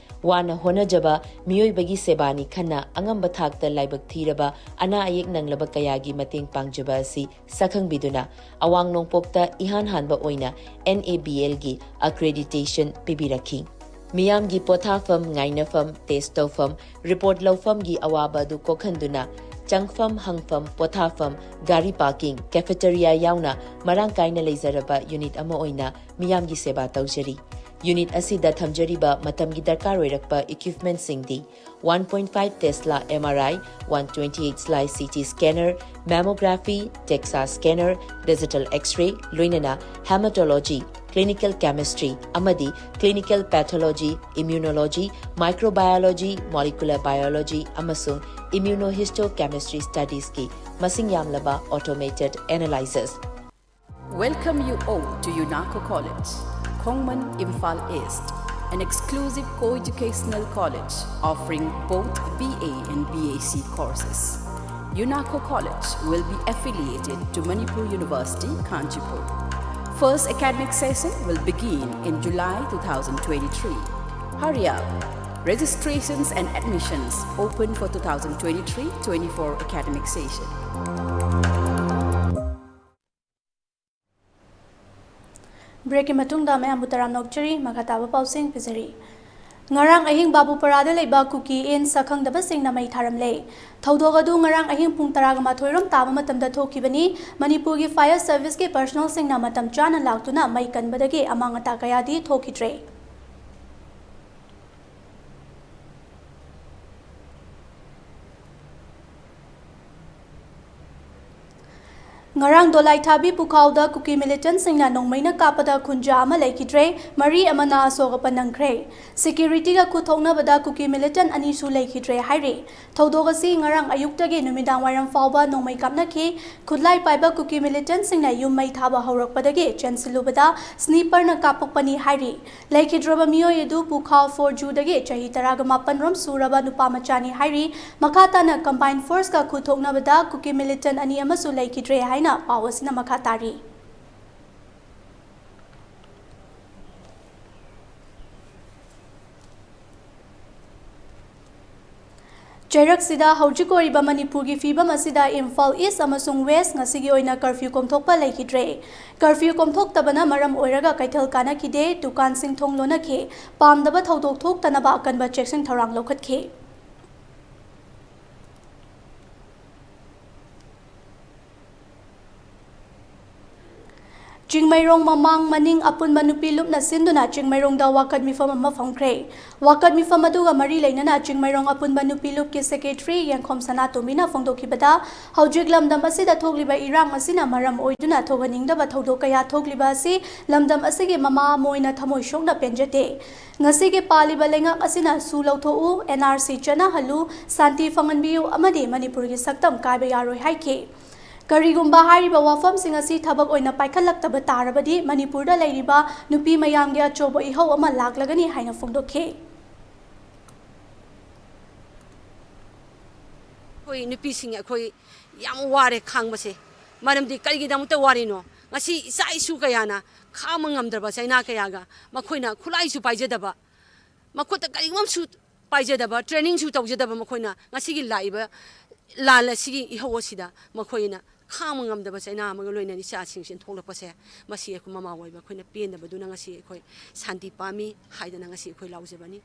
ꯋꯥꯅ ꯍꯣꯠꯅꯖꯕ ꯃꯤꯑꯣꯏꯕꯒꯤ ꯁꯦꯕꯥꯅꯤ ꯈꯟꯅ ꯑꯉꯝꯕ ꯊꯥꯛꯇ ꯂꯥꯏꯕꯛ ꯊꯤꯔꯕ ꯑꯅꯥ ꯑꯌꯦꯛ ꯅꯪꯂꯕ ꯀꯌꯥꯒꯤ ꯃꯇꯦꯡ ꯄꯥꯡꯖꯕ ꯑꯁꯤ ꯁꯛꯈꯪꯕꯤꯗꯨꯅ, ꯑꯋꯥꯡ ꯅꯣꯡꯄꯣꯛꯇ ꯏꯍꯥꯟ ꯍꯥꯟꯕ ꯑꯣꯏꯅ N A B L ꯒꯤ accreditation ꯄꯤꯕꯤꯔꯛꯈꯤ꯫ ꯃꯤꯌꯥꯝꯒꯤ ꯄꯣꯊꯥꯐꯝ, ꯉꯥꯏꯅꯐꯝ, ꯇꯦꯁ ꯇꯧꯐꯝ, ꯔꯤꯄꯣꯔꯠ ꯂꯧꯐꯝꯒꯤ ꯑꯋꯥꯕ ꯑꯗꯨ ꯀꯣꯛꯍꯟꯗꯨꯅ, ꯆꯪꯐꯝ, ꯍꯪꯐꯝ, ꯄꯣꯊꯥꯐꯝ, ꯒꯥꯔꯤ ꯄꯥꯔꯀꯤꯡ, cafeteria ꯌꯥꯎꯅ ꯃꯔꯥꯡ ꯀꯥꯏꯅ ꯂꯩꯖꯔꯕ ꯌꯨꯅꯤꯠ ꯑꯃ ꯑꯣꯏꯅ ꯃꯤꯌꯥꯝꯒꯤ ꯁꯦꯕꯥ ꯇꯧꯖꯔꯤ꯫ ꯌꯨꯅꯤꯠ ꯑꯁꯤꯗ ꯊꯝꯖꯔꯤꯕ ꯃꯇꯝꯒꯤ ꯗꯔꯀꯥꯔ ꯑꯣꯏꯔꯛꯄ equipment ꯁꯤꯡꯗꯤ: one point five Tesla M R I, one twenty-eight slice C T scanner, mammography, DEXA scanner, digital X-ray, ꯂꯣꯏꯅꯅ hematology, clinical chemistry ꯑꯃꯗꯤ clinical pathology, immunology, microbiology, molecular biology ꯑꯃꯁꯨꯡ immunohistochemistry studies ꯀꯤ ꯃꯁꯤꯡ ꯌꯥꯝꯂꯕ automated analyzers꯫ Welcome you all to UNACO College, Khongman, Imphal East, an exclusive co-educational college offering both B A and B A C courses. UNACO College will be affiliated to Manipur University, Kanchipur. First academic session will begin in July two thousand twenty-three. Hurry up! Registrations and admissions open for two thousand twenty-three twenty-four academic session. ꯕ꯭ꯔꯦꯛꯀꯤ ꯃꯇꯨꯡꯗ ꯃꯌꯥꯝꯕꯨ ꯇꯔꯥꯝꯅ ꯑꯣꯛꯆꯔꯤ꯫ ꯃꯈꯥ ꯇꯥꯕ ꯄꯥꯎꯁꯤꯡ ꯄꯤꯖꯔꯤ꯫ ꯉꯔꯥꯡ ꯑꯍꯤꯡ ꯕꯥꯕꯨꯄꯔꯥꯗ ꯂꯩꯕ ꯀꯨꯀꯤ ꯏꯟ ꯁꯛꯈꯪꯗꯕꯁꯤꯡꯅ ꯃꯩ ꯊꯥꯔꯝꯂꯦ꯫ ꯊꯧꯗꯣꯛ ꯑꯗꯨ ꯉꯔꯥꯡ ꯑꯍꯤꯡ ꯄꯨꯡ ꯇꯔꯥꯒ ꯃꯥꯊꯣꯏ ꯔꯣꯝ ꯇꯥꯕ ꯃꯇꯝꯗ ꯊꯣꯛꯈꯤꯕꯅꯤ꯫ ꯃꯅꯤꯄꯨꯔꯒꯤ fire service ꯀꯤ personnel ꯁꯤꯡꯅ ꯃꯇꯝ ꯆꯥꯅ ꯂꯥꯛꯇꯨꯅ ꯃꯩ ꯀꯟꯕꯗꯒꯤ ꯑꯃꯥꯡ ꯑꯇꯥ ꯀꯌꯥꯗꯤ ꯊꯣꯛꯈꯤꯗ꯭ꯔꯦ꯫ ꯉꯔꯥꯡ ꯗꯣꯂꯥꯏꯊꯥꯕꯤ ꯄꯨꯈꯥꯎꯗ ꯀꯨꯀꯤ ꯃꯤꯂꯤꯇꯦꯟꯠꯁꯤꯡꯅ ꯅꯣꯡꯃꯩꯅ ꯀꯥꯞꯄꯗ ꯈꯨꯟꯖꯥ ꯑꯃ ꯂꯩꯈꯤꯗ꯭ꯔꯦ, ꯃꯔꯤ ꯑꯃꯅ ꯑꯁꯣꯛ ꯑꯄꯟ ꯅꯪꯈ꯭ꯔꯦ꯫ ꯁꯦꯀ꯭ꯌꯨꯔꯤꯇꯤꯒ ꯈꯨꯠ ꯊꯣꯛꯅꯕꯗ ꯀꯨꯀꯤ ꯃꯤꯂꯤꯇꯦꯟꯠ ꯑꯅꯤꯁꯨ ꯂꯩꯈꯤꯗ꯭ꯔꯦ ꯍꯥꯏꯔꯤ꯫ ꯊꯧꯗꯣꯛ ꯑꯁꯤ ꯉꯔꯥꯡ ꯑꯌꯨꯛꯇꯒꯤ ꯅꯨꯃꯤꯗꯥꯡ ꯋꯥꯏꯔꯝ ꯐꯥꯎꯕ ꯅꯣꯡꯃꯩ ꯀꯥꯞꯅꯈꯤ꯫ ꯈꯨꯠꯂꯥꯏ ꯄꯥꯏꯕ ꯀꯨꯀꯤ ꯃꯤꯂꯤꯇꯦꯟꯠꯁꯤꯡꯅ ꯌꯨꯝ ꯃꯩ ꯊꯥꯕ ꯍꯧꯔꯛꯄꯗꯒꯤ ꯆꯦꯟꯁꯤꯜꯂꯨꯕꯗ ꯁ꯭ꯅꯤꯄꯔꯅ ꯀꯥꯞꯄꯛꯄꯅꯤ ꯍꯥꯏꯔꯤ꯫ ꯂꯩꯈꯤꯗ꯭ꯔꯕ ꯃꯤꯑꯣꯏ ꯑꯗꯨ ꯄꯨꯈꯥꯎ ꯐꯣꯔ ꯖꯨꯗꯒꯤ ꯆꯍꯤ ꯇꯔꯥꯒ ꯃꯥꯄꯟ ꯔꯣꯝ ꯁꯨꯔꯕ ꯅꯨꯄꯥ ꯃꯆꯥꯅꯤ ꯍꯥꯏꯔꯤ꯫ ꯃꯈꯥ ꯇꯥꯅ ꯀꯝꯕꯥꯏꯟ ꯐꯣꯔꯁꯀ ꯈꯨꯠ ꯊꯣꯛꯅꯕꯗ ꯀꯨꯀꯤ ꯃꯤꯂꯤꯇꯦꯟꯠ ꯑꯅꯤ ꯑꯃꯁꯨ ꯂꯩꯈꯤꯗ꯭ꯔꯦ ꯍꯥꯏꯅ ꯄꯥꯎ ꯑꯁꯤꯅ ꯃꯈꯥ ꯇꯥꯔꯤ꯫ ꯆꯩꯔꯛꯁꯤꯗ ꯍꯧꯖꯤꯛ ꯑꯣꯏꯔꯤꯕ ꯃꯅꯤꯄꯨꯔꯒꯤ ꯐꯤꯕꯝ ꯑꯁꯤꯗ ꯏꯝꯐꯥꯜ ꯏꯁ ꯑꯃꯁꯨꯡ ꯋꯦꯁ ꯉꯁꯤꯒꯤ ꯑꯣꯏꯅ ꯀꯔꯐ꯭ꯌꯨ ꯀꯣꯝꯊꯣꯛꯄ ꯂꯩꯈꯤꯗ꯭ꯔꯦ꯫ ꯀꯔꯐ꯭ꯌꯨ ꯀꯣꯝꯊꯣꯛꯇꯕꯅ ꯃꯔꯝ ꯑꯣꯏꯔꯒ ꯀꯩꯊꯦꯜ ꯀꯥꯅꯈꯤꯗꯦ, ꯗꯨꯀꯥꯟꯁꯤꯡ ꯊꯣꯡ ꯂꯣꯟꯅꯈꯤ꯫ ꯄꯥꯝꯗꯕ ꯊꯧꯗꯣꯛ ꯊꯣꯛꯇꯅꯕ ꯑꯀꯟꯕ ꯆꯦꯛꯁꯤꯟ ꯊꯧꯔꯥꯡ ꯂꯧꯈꯠꯈꯤ꯫ ꯆꯤꯡꯃꯩꯔꯣꯡ ꯃꯃꯥꯡ ꯃꯅꯤꯡ ꯑꯄꯨꯟꯕ ꯅꯨꯄꯤ ꯂꯨꯞꯅ ꯁꯤꯟꯗꯨꯅ ꯆꯤꯡꯃꯩꯔꯣꯡꯗ ꯋꯥꯀꯠ ꯃꯤꯐꯝ ꯑꯃ ꯐꯝꯈ꯭ꯔꯦ꯫ ꯋꯥꯀꯠ ꯃꯤꯐꯝ ꯑꯗꯨꯒ ꯃꯔꯤ ꯂꯩꯅꯅ ꯆꯤꯡꯃꯩꯔꯣꯡ ꯑꯄꯨꯟꯕ ꯅꯨꯄꯤ ꯂꯨꯞꯀꯤ ꯁꯦꯀ꯭ꯔꯦꯇꯔꯤ ꯌꯦꯡꯈꯣꯝ ꯁꯅꯥꯇꯣꯝꯕꯤꯅ ꯐꯣꯡꯗꯣꯛꯈꯤꯕꯗ, ꯍꯧꯖꯤꯛ ꯂꯝꯗꯝ ꯑꯁꯤꯗ ꯊꯣꯛꯂꯤꯕ ꯏꯔꯥꯡ ꯑꯁꯤꯅ ꯃꯔꯝ ꯑꯣꯏꯗꯨꯅ ꯊꯣꯛꯍꯟꯅꯤꯡꯗꯕ ꯊꯧꯗꯣꯛ ꯀꯌꯥ ꯊꯣꯛꯂꯤꯕ ꯑꯁꯤ ꯂꯝꯗꯝ ꯑꯁꯤꯒꯤ ꯃꯃꯥ ꯑꯃ ꯑꯣꯏꯅ ꯊꯃꯣꯏ ꯁꯣꯛꯅ ꯄꯦꯟꯖꯗꯦ꯫ ꯉꯁꯤꯒꯤ ꯄꯥꯜꯂꯤꯕ ꯂꯩꯉꯥꯛ ꯑꯁꯤꯅ ꯁꯨ ꯂꯧꯊꯣꯛꯎ, ꯑꯦꯟ ꯑꯥꯔ ꯁꯤ ꯆꯠꯅꯍꯜꯂꯨ, ꯁꯥꯟꯇꯤ ꯐꯪꯍꯟꯕꯤꯌꯨ ꯑꯃꯗꯤ ꯃꯅꯤꯄꯨꯔꯒꯤ ꯁꯛꯇꯝ ꯀꯥꯏꯕ ꯌꯥꯔꯣꯏ ꯍꯥꯏꯈꯤ꯫ ꯀꯔꯤꯒꯨꯝꯕ ꯍꯥꯏꯔꯤꯕ ꯋꯥꯐꯝꯁꯤꯡ ꯑꯁꯤ ꯊꯕꯛ ꯑꯣꯏꯅ ꯄꯥꯏꯈꯠꯂꯛꯇꯕ ꯇꯥꯔꯕꯗꯤ ꯃꯅꯤꯄꯨꯔꯗ ꯂꯩꯔꯤꯕ ꯅꯨꯄꯤ ꯃꯌꯥꯝꯒꯤ ꯑꯆꯧꯕ ꯏꯍꯧ ꯑꯃ ꯂꯥꯛꯂꯒꯅꯤ ꯍꯥꯏꯅ ꯐꯣꯡꯗꯣꯛꯈꯤ꯫ ꯑꯩꯈꯣꯏ ꯅꯨꯄꯤꯁꯤꯡ ꯑꯩꯈꯣꯏ ꯌꯥꯝ ꯋꯥꯔꯦ ꯈꯥꯡꯕꯁꯦ꯫ ꯃꯔꯝꯗꯤ ꯀꯔꯤꯒꯤꯗꯃꯛꯇ ꯋꯥꯔꯤꯅꯣ? ꯉꯁꯤ ꯏꯆꯥ ꯏꯁꯨ ꯀꯌꯥꯅ ꯈꯥꯡꯕ ꯉꯝꯗ꯭ꯔꯕ ꯆꯩꯅꯥ ꯀꯌꯥꯒ ꯃꯈꯣꯏꯅ ꯈꯨꯠꯂꯥꯏꯁꯨ ꯄꯥꯏꯖꯗꯕ, ꯃꯈꯨꯠꯇ ꯀꯔꯤꯒꯨꯝꯕꯁꯨ ꯄꯥꯏꯖꯗꯕ, ꯇ꯭ꯔꯦꯅꯤꯡꯁꯨ ꯇꯧꯖꯗꯕ ꯃꯈꯣꯏꯅ ꯉꯁꯤꯒꯤ ꯂꯥꯛꯏꯕ ꯂꯥꯟ ꯑꯁꯤꯒꯤ ꯏꯍꯧ ꯑꯁꯤꯗ ꯃꯈꯣꯏꯅ ꯈꯥꯡꯕ ꯉꯝꯗꯕ ꯆꯩꯅꯥ ꯑꯃꯒ ꯂꯣꯏꯅꯅ ꯏꯆꯥꯁꯤꯡꯁꯤ ꯊꯣꯛꯂꯛꯄꯁꯦ, ꯃꯁꯤ ꯑꯩꯈꯣꯏ ꯃꯃꯥ ꯑꯣꯏꯕ ꯑꯩꯈꯣꯏꯅ ꯄꯦꯟꯗꯕꯗꯨꯅ ꯉꯁꯤ ꯑꯩꯈꯣꯏ ꯁꯥꯟꯇꯤ ꯄꯥꯝꯃꯤ ꯍꯥꯏꯗꯅ ꯉꯁꯤ ꯑꯩꯈꯣꯏ ꯂꯥꯎꯖꯕꯅꯤ꯫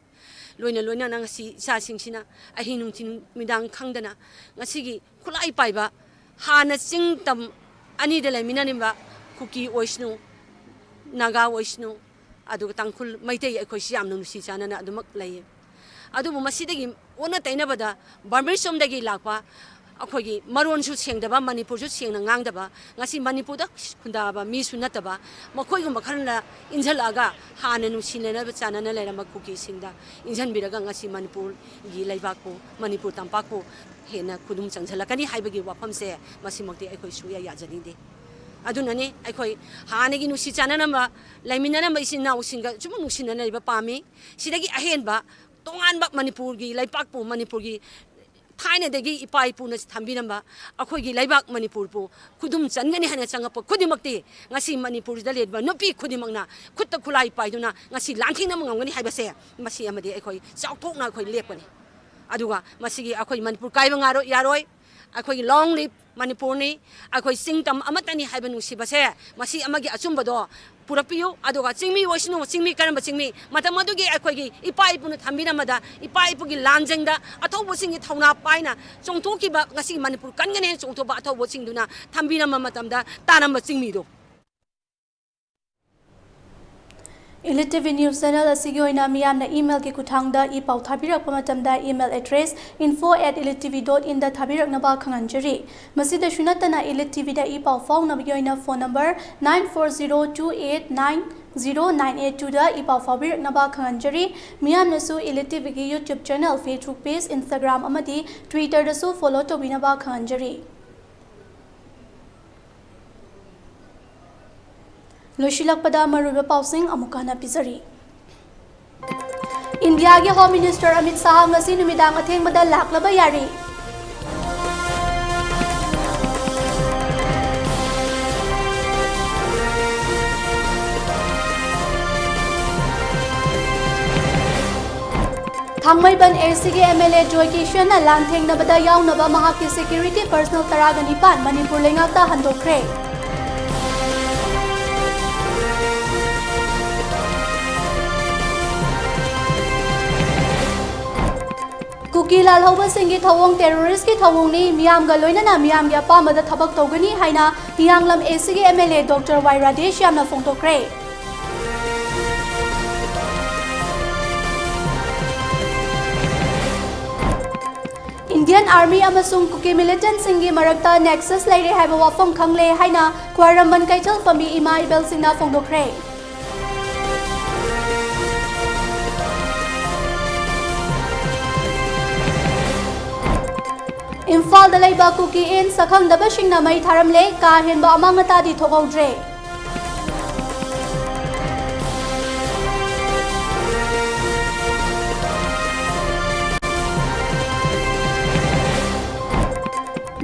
ꯂꯣꯏꯅ ꯂꯣꯏꯅꯅ ꯉꯁꯤ ꯏꯆꯥꯁꯤꯡꯁꯤꯅ ꯑꯍꯤꯡ ꯅꯨꯡꯊꯤꯜ ꯅꯨꯃꯤꯗꯥꯡ ꯈꯪꯗꯅ ꯉꯁꯤꯒꯤ ꯈꯨꯠꯂꯥꯏ ꯄꯥꯏꯕ, ꯍꯥꯟꯅ ꯆꯤꯡ ꯇꯝ ꯑꯅꯤꯗ ꯂꯩꯃꯤꯟꯅꯔꯤꯕ ꯀꯨꯀꯤ ꯑꯣꯏꯁꯅꯨ, ꯅꯥꯒꯥ ꯑꯣꯏꯁꯅꯨ, ꯑꯗꯨꯒ ꯇꯥꯡꯈꯨꯜ, ꯃꯩꯇꯩ ꯑꯩꯈꯣꯏꯁꯤ ꯌꯥꯝꯅ ꯅꯨꯡꯁꯤ ꯆꯥꯟꯅꯅ ꯑꯗꯨꯃꯛ ꯂꯩꯌꯦ꯫ ꯑꯗꯨꯕꯨ ꯃꯁꯤꯗꯒꯤ ꯑꯣꯟꯅ ꯇꯩꯅꯕꯗ ꯕꯔꯃꯤꯁ ꯔꯣꯝꯗꯒꯤ ꯂꯥꯛꯄ ꯑꯩꯈꯣꯏꯒꯤ ꯃꯔꯣꯟꯁꯨ ꯁꯦꯡꯗꯕ, ꯃꯅꯤꯄꯨꯔꯁꯨ ꯁꯦꯡꯅ ꯉꯥꯡꯗꯕ, ꯉꯁꯤ ꯃꯅꯤꯄꯨꯔꯗ ꯈꯨꯟꯗꯥꯕ ꯃꯤꯁꯨ ꯅꯠꯇꯕ, ꯃꯈꯣꯏꯒꯨꯝꯕ ꯈꯔꯅ ꯏꯟꯁꯤꯜꯂꯛꯑꯒ ꯍꯥꯟꯅ ꯅꯨꯡꯁꯤꯅꯅꯕ ꯆꯥꯟꯅꯅ ꯂꯩꯔꯝꯕ ꯀꯨꯀꯤꯁꯤꯡꯗ ꯏꯟꯁꯤꯟꯕꯤꯔꯒ ꯉꯁꯤ ꯃꯅꯤꯄꯨꯔꯒꯤ ꯂꯩꯕꯥꯛꯄꯨ, ꯃꯅꯤꯄꯨꯔ ꯇꯝꯄꯥꯛꯄꯨ ꯍꯦꯟꯅ ꯈꯨꯗꯨꯝ ꯆꯪꯁꯤꯜꯂꯛꯀꯅꯤ ꯍꯥꯏꯕꯒꯤ ꯋꯥꯐꯝꯁꯦ ꯃꯁꯤꯃꯛꯇꯤ ꯑꯩꯈꯣꯏ ꯁꯨꯛꯌꯥ ꯌꯥꯖꯅꯤꯡꯗꯦ꯫ ꯑꯗꯨꯅꯅꯤ ꯑꯩꯈꯣꯏ ꯍꯥꯟꯅꯒꯤ ꯅꯨꯡꯁꯤ ꯆꯥꯟꯅꯔꯝꯕ, ꯂꯩꯃꯤꯟꯅꯔꯝꯕ ꯏꯆꯤꯟ ꯏꯅꯥꯎꯁꯤꯡꯒ ꯁꯨꯝ ꯅꯨꯡꯁꯤꯅꯅ ꯂꯩꯕ ꯄꯥꯝꯃꯤ꯫ ꯁꯤꯗꯒꯤ ꯑꯍꯦꯟꯕ ꯇꯣꯉꯥꯟꯕ ꯃꯅꯤꯄꯨꯔꯒꯤ ꯂꯩꯄꯥꯛꯄꯨ, ꯃꯅꯤꯄꯨꯔꯒꯤ ꯊꯥꯏꯅꯗꯒꯤ ꯏꯄꯥ ꯏꯄꯨꯅ ꯊꯝꯕꯤꯔꯝꯕ ꯑꯩꯈꯣꯏꯒꯤ ꯂꯩꯕꯥꯛ ꯃꯅꯤꯄꯨꯔꯕꯨ ꯈꯨꯗꯨꯝ ꯆꯟꯒꯅꯤ ꯍꯥꯏꯅ ꯆꯪꯉꯛꯄ ꯈꯨꯗꯤꯡꯃꯛꯇꯤ ꯉꯁꯤ ꯃꯅꯤꯄꯨꯔꯗ ꯂꯩꯔꯤꯕ ꯅꯨꯄꯤ ꯈꯨꯗꯤꯡꯃꯛꯅ ꯈꯨꯠꯇ ꯈꯨꯠꯂꯥꯏ ꯄꯥꯏꯗꯨꯅ ꯉꯁꯤ ꯂꯥꯟꯊꯦꯡꯅꯕ ꯉꯝꯒꯅꯤ ꯍꯥꯏꯕꯁꯦ ꯃꯁꯤ ꯑꯃꯗꯤ ꯑꯩꯈꯣꯏ ꯆꯥꯎꯊꯣꯛꯅ ꯑꯩꯈꯣꯏ ꯂꯦꯞꯀꯅꯤ꯫ ꯑꯗꯨꯒ ꯃꯁꯤꯒꯤ ꯑꯩꯈꯣꯏ ꯃꯅꯤꯄꯨꯔ ꯀꯥꯏꯕ ꯉꯥꯔꯣꯏ-, ꯌꯥꯔꯣꯏ꯫ ꯑꯩꯈꯣꯏꯒꯤ long live ꯃꯅꯤꯄꯨꯔꯅꯤ, ꯑꯩꯈꯣꯏ ꯆꯤꯡ ꯇꯝ ꯑꯃꯠꯇꯅꯤ ꯍꯥꯏꯕ ꯅꯨꯡꯁꯤꯕꯁꯦ ꯃꯁꯤ ꯑꯃꯒꯤ ꯑꯆꯨꯝꯕꯗꯣ ꯄꯨꯔꯛꯄꯤꯌꯨ꯫ ꯑꯗꯨꯒ ꯆꯤꯡꯃꯤ ꯑꯣꯏꯁꯅꯨ, ꯆꯤꯡꯃꯤ ꯀꯔꯝꯕ ꯆꯤꯡꯃꯤ? ꯃꯇꯝ ꯑꯗꯨꯒꯤ ꯑꯩꯈꯣꯏꯒꯤ ꯏꯄꯥ ꯏꯄꯨꯅ ꯊꯝꯕꯤꯔꯝꯕꯗ, ꯏꯄꯥ ꯏꯄꯨꯒꯤ ꯂꯥꯟꯖꯦꯡꯗ ꯑꯊꯧꯕꯁꯤꯡꯒꯤ ꯊꯧꯅꯥ ꯄꯥꯏꯅ ꯆꯣꯡꯊꯣꯛꯈꯤꯕ, ꯉꯁꯤ ꯃꯅꯤꯄꯨꯔ ꯀꯟꯒꯅꯤ ꯍꯥꯏꯅ ꯆꯣꯡꯊꯣꯛꯄ ꯑꯊꯧꯕꯁꯤꯡꯗꯨꯅ ꯊꯝꯕꯤꯔꯝꯕ ꯃꯇꯝꯗ ꯇꯥꯔꯝꯕ ꯆꯤꯡꯃꯤꯗꯣ꯫ Elite TV News Channel ꯑꯁꯤꯒꯤ ꯑꯣꯏꯅ ꯃꯤꯌꯥꯝꯅ email ꯒꯤ ꯈꯨꯠꯊꯥꯡꯗ ꯏ ꯄꯥꯎ ꯊꯥꯕꯤꯔꯛꯄ ꯃꯇꯝꯗ email address info at elite TV dot in ꯗ ꯊꯥꯕꯤꯔꯛꯅꯕ ꯈꯪꯍꯟꯖꯔꯤ꯫ ꯃꯁꯤꯗꯁꯨ ꯅꯠꯇꯅ Elite TV ꯗ ꯏ ꯄꯥꯎ ꯐꯥꯎꯅꯕꯒꯤ ꯑꯣꯏꯅ phone number nine four zero two eight nine zero nine eight two ꯗ ꯏ ꯄꯥꯎ ꯐꯥꯎꯕꯤꯔꯛꯅꯕ ꯈꯪꯍꯟꯖꯔꯤ꯫ ꯃꯤꯌꯥꯝꯅꯁꯨ Elite TV ꯒꯤ YouTube channel, Facebook page, Instagram ꯑꯃꯗꯤ Twitter ꯗꯁꯨ follow ꯇꯧꯕꯤꯅꯕ ꯈꯪꯍꯟꯖꯔꯤ꯫ ꯂꯣꯏꯁꯤꯜꯂꯛꯄꯗ ꯃꯔꯨꯑꯣꯏꯕ ꯄꯥꯎꯁꯤꯡ ꯑꯃꯨꯛ ꯍꯟꯅ ꯄꯤꯖꯔꯤ꯫ ꯏꯟꯗꯤꯌꯥꯒꯤ Home Minister ꯑꯃꯤꯠ ꯁꯥꯍ ꯉꯁꯤ ꯅꯨꯃꯤꯗꯥꯡ ꯑꯊꯦꯡꯕꯗ ꯂꯥꯛꯂꯕ ꯌꯥꯔꯤ꯫ ꯊꯥꯡꯃꯩꯕꯟ AC ꯒꯤ MLA ꯖꯣꯏ ꯀꯤꯁꯟꯅ ꯂꯥꯟꯊꯦꯡꯅꯕꯗ ꯌꯥꯎꯅꯕ ꯃꯍꯥꯛꯀꯤ security personnel ꯇꯔꯥꯒ ꯅꯤꯄꯥꯟ ꯃꯅꯤꯄꯨꯔ ꯂꯩꯉꯥꯛꯇ ꯍꯟꯗꯣꯛꯈ꯭ꯔꯦ꯫ ꯀꯨꯀꯤ ꯂꯥꯜꯍꯧꯕꯁꯤꯡꯒꯤ ꯊꯧꯑꯣꯡ terrorist ꯀꯤ ꯊꯧꯑꯣꯡꯅꯤ, ꯃꯤꯌꯥꯝꯒ ꯂꯣꯏꯅꯅ ꯃꯤꯌꯥꯝꯒꯤ ꯑꯄꯥꯝꯕꯗ ꯊꯕꯛ ꯇꯧꯒꯅꯤ ꯍꯥꯏꯅ ꯍꯤꯌꯥꯡꯂꯝ AC ꯒꯤ MLA Doctor ꯋꯥꯏ ꯔꯥꯙꯦꯁ꯭ꯌꯥꯝꯅ ꯐꯣꯡꯗꯣꯛꯈ꯭ꯔꯦ꯫ Indian Army ꯑꯃꯁꯨꯡ ꯀꯨꯀꯤ militantꯁꯤꯡꯒꯤ ꯃꯔꯛꯇ nexus ꯂꯩꯔꯦ ꯍꯥꯏꯕ ꯋꯥꯐꯝ ꯈꯪꯂꯦ ꯍꯥꯏꯅ ꯈ꯭ꯋꯥꯏꯔꯝꯕꯟ ꯀꯩꯊꯦꯜ ꯐꯝꯃꯤ ꯏꯃꯥ ꯏꯕꯦꯜꯁꯤꯡꯅ ꯐꯣꯡꯗꯣꯛꯈ꯭ꯔꯦ꯫ ꯏꯝꯐꯥꯜꯗ ꯂꯩꯕ ꯀꯨꯀꯤ ꯏꯟ ꯁꯛꯈꯪꯗꯕꯁꯤꯡꯅ ꯃꯩ ꯊꯥꯔꯝꯂꯦ, ꯀꯥ ꯍꯦꯟꯕ ꯑꯃꯥꯡ ꯑꯇꯥꯗꯤ ꯊꯣꯛꯍꯧꯗ꯭ꯔꯦ꯫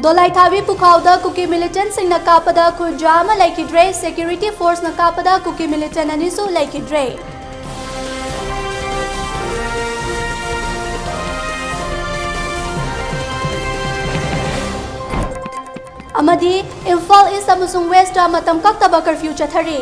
ꯗꯣꯂꯥꯏꯊꯥꯕꯤ ꯄꯨꯈꯥꯎꯗ ꯀꯨꯀꯤ militantꯁꯤꯡꯅ ꯀꯥꯞꯄꯗ ꯈꯨꯟꯖꯥ ꯑꯃ ꯂꯩꯈꯤꯗ꯭ꯔꯦ, security forceꯅ ꯀꯥꯞꯄꯗ ꯀꯨꯀꯤ militant ꯑꯅꯤꯁꯨ ꯂꯩꯈꯤꯗ꯭ꯔꯦ꯫ ꯑꯃꯗꯤ ꯏꯝꯐꯥꯜ ꯏꯁ ꯑꯃꯁꯨꯡ ꯋꯦꯁꯇ ꯃꯇꯝ ꯀꯛꯇꯕ curfew ꯆꯠꯊꯔꯤ꯫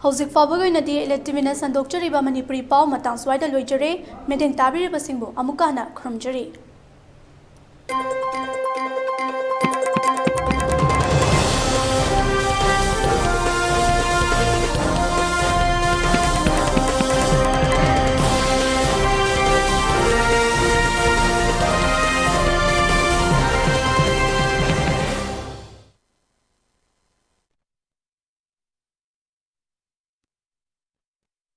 ꯍꯧꯖꯤꯛ ꯐꯥꯎꯕꯒꯤ ꯑꯣꯏꯅꯗꯤ ꯏꯂꯦꯛ ꯇꯤꯚꯤꯅ ꯁꯟꯗꯣꯛꯆꯔꯤꯕ ꯃꯅꯤꯄꯨꯔꯤ ꯄꯥꯎ ꯃꯇꯥꯡ ꯁ꯭ꯋꯥꯏꯗ ꯂꯣꯏꯖꯔꯦ꯫ ꯃꯤꯠꯌꯦꯡ ꯇꯥꯕꯤꯔꯤꯕꯁꯤꯡꯕꯨ ꯑꯃꯨꯛꯀ ꯍꯟꯅ ꯈꯨꯔꯨꯝꯖꯔꯤ꯫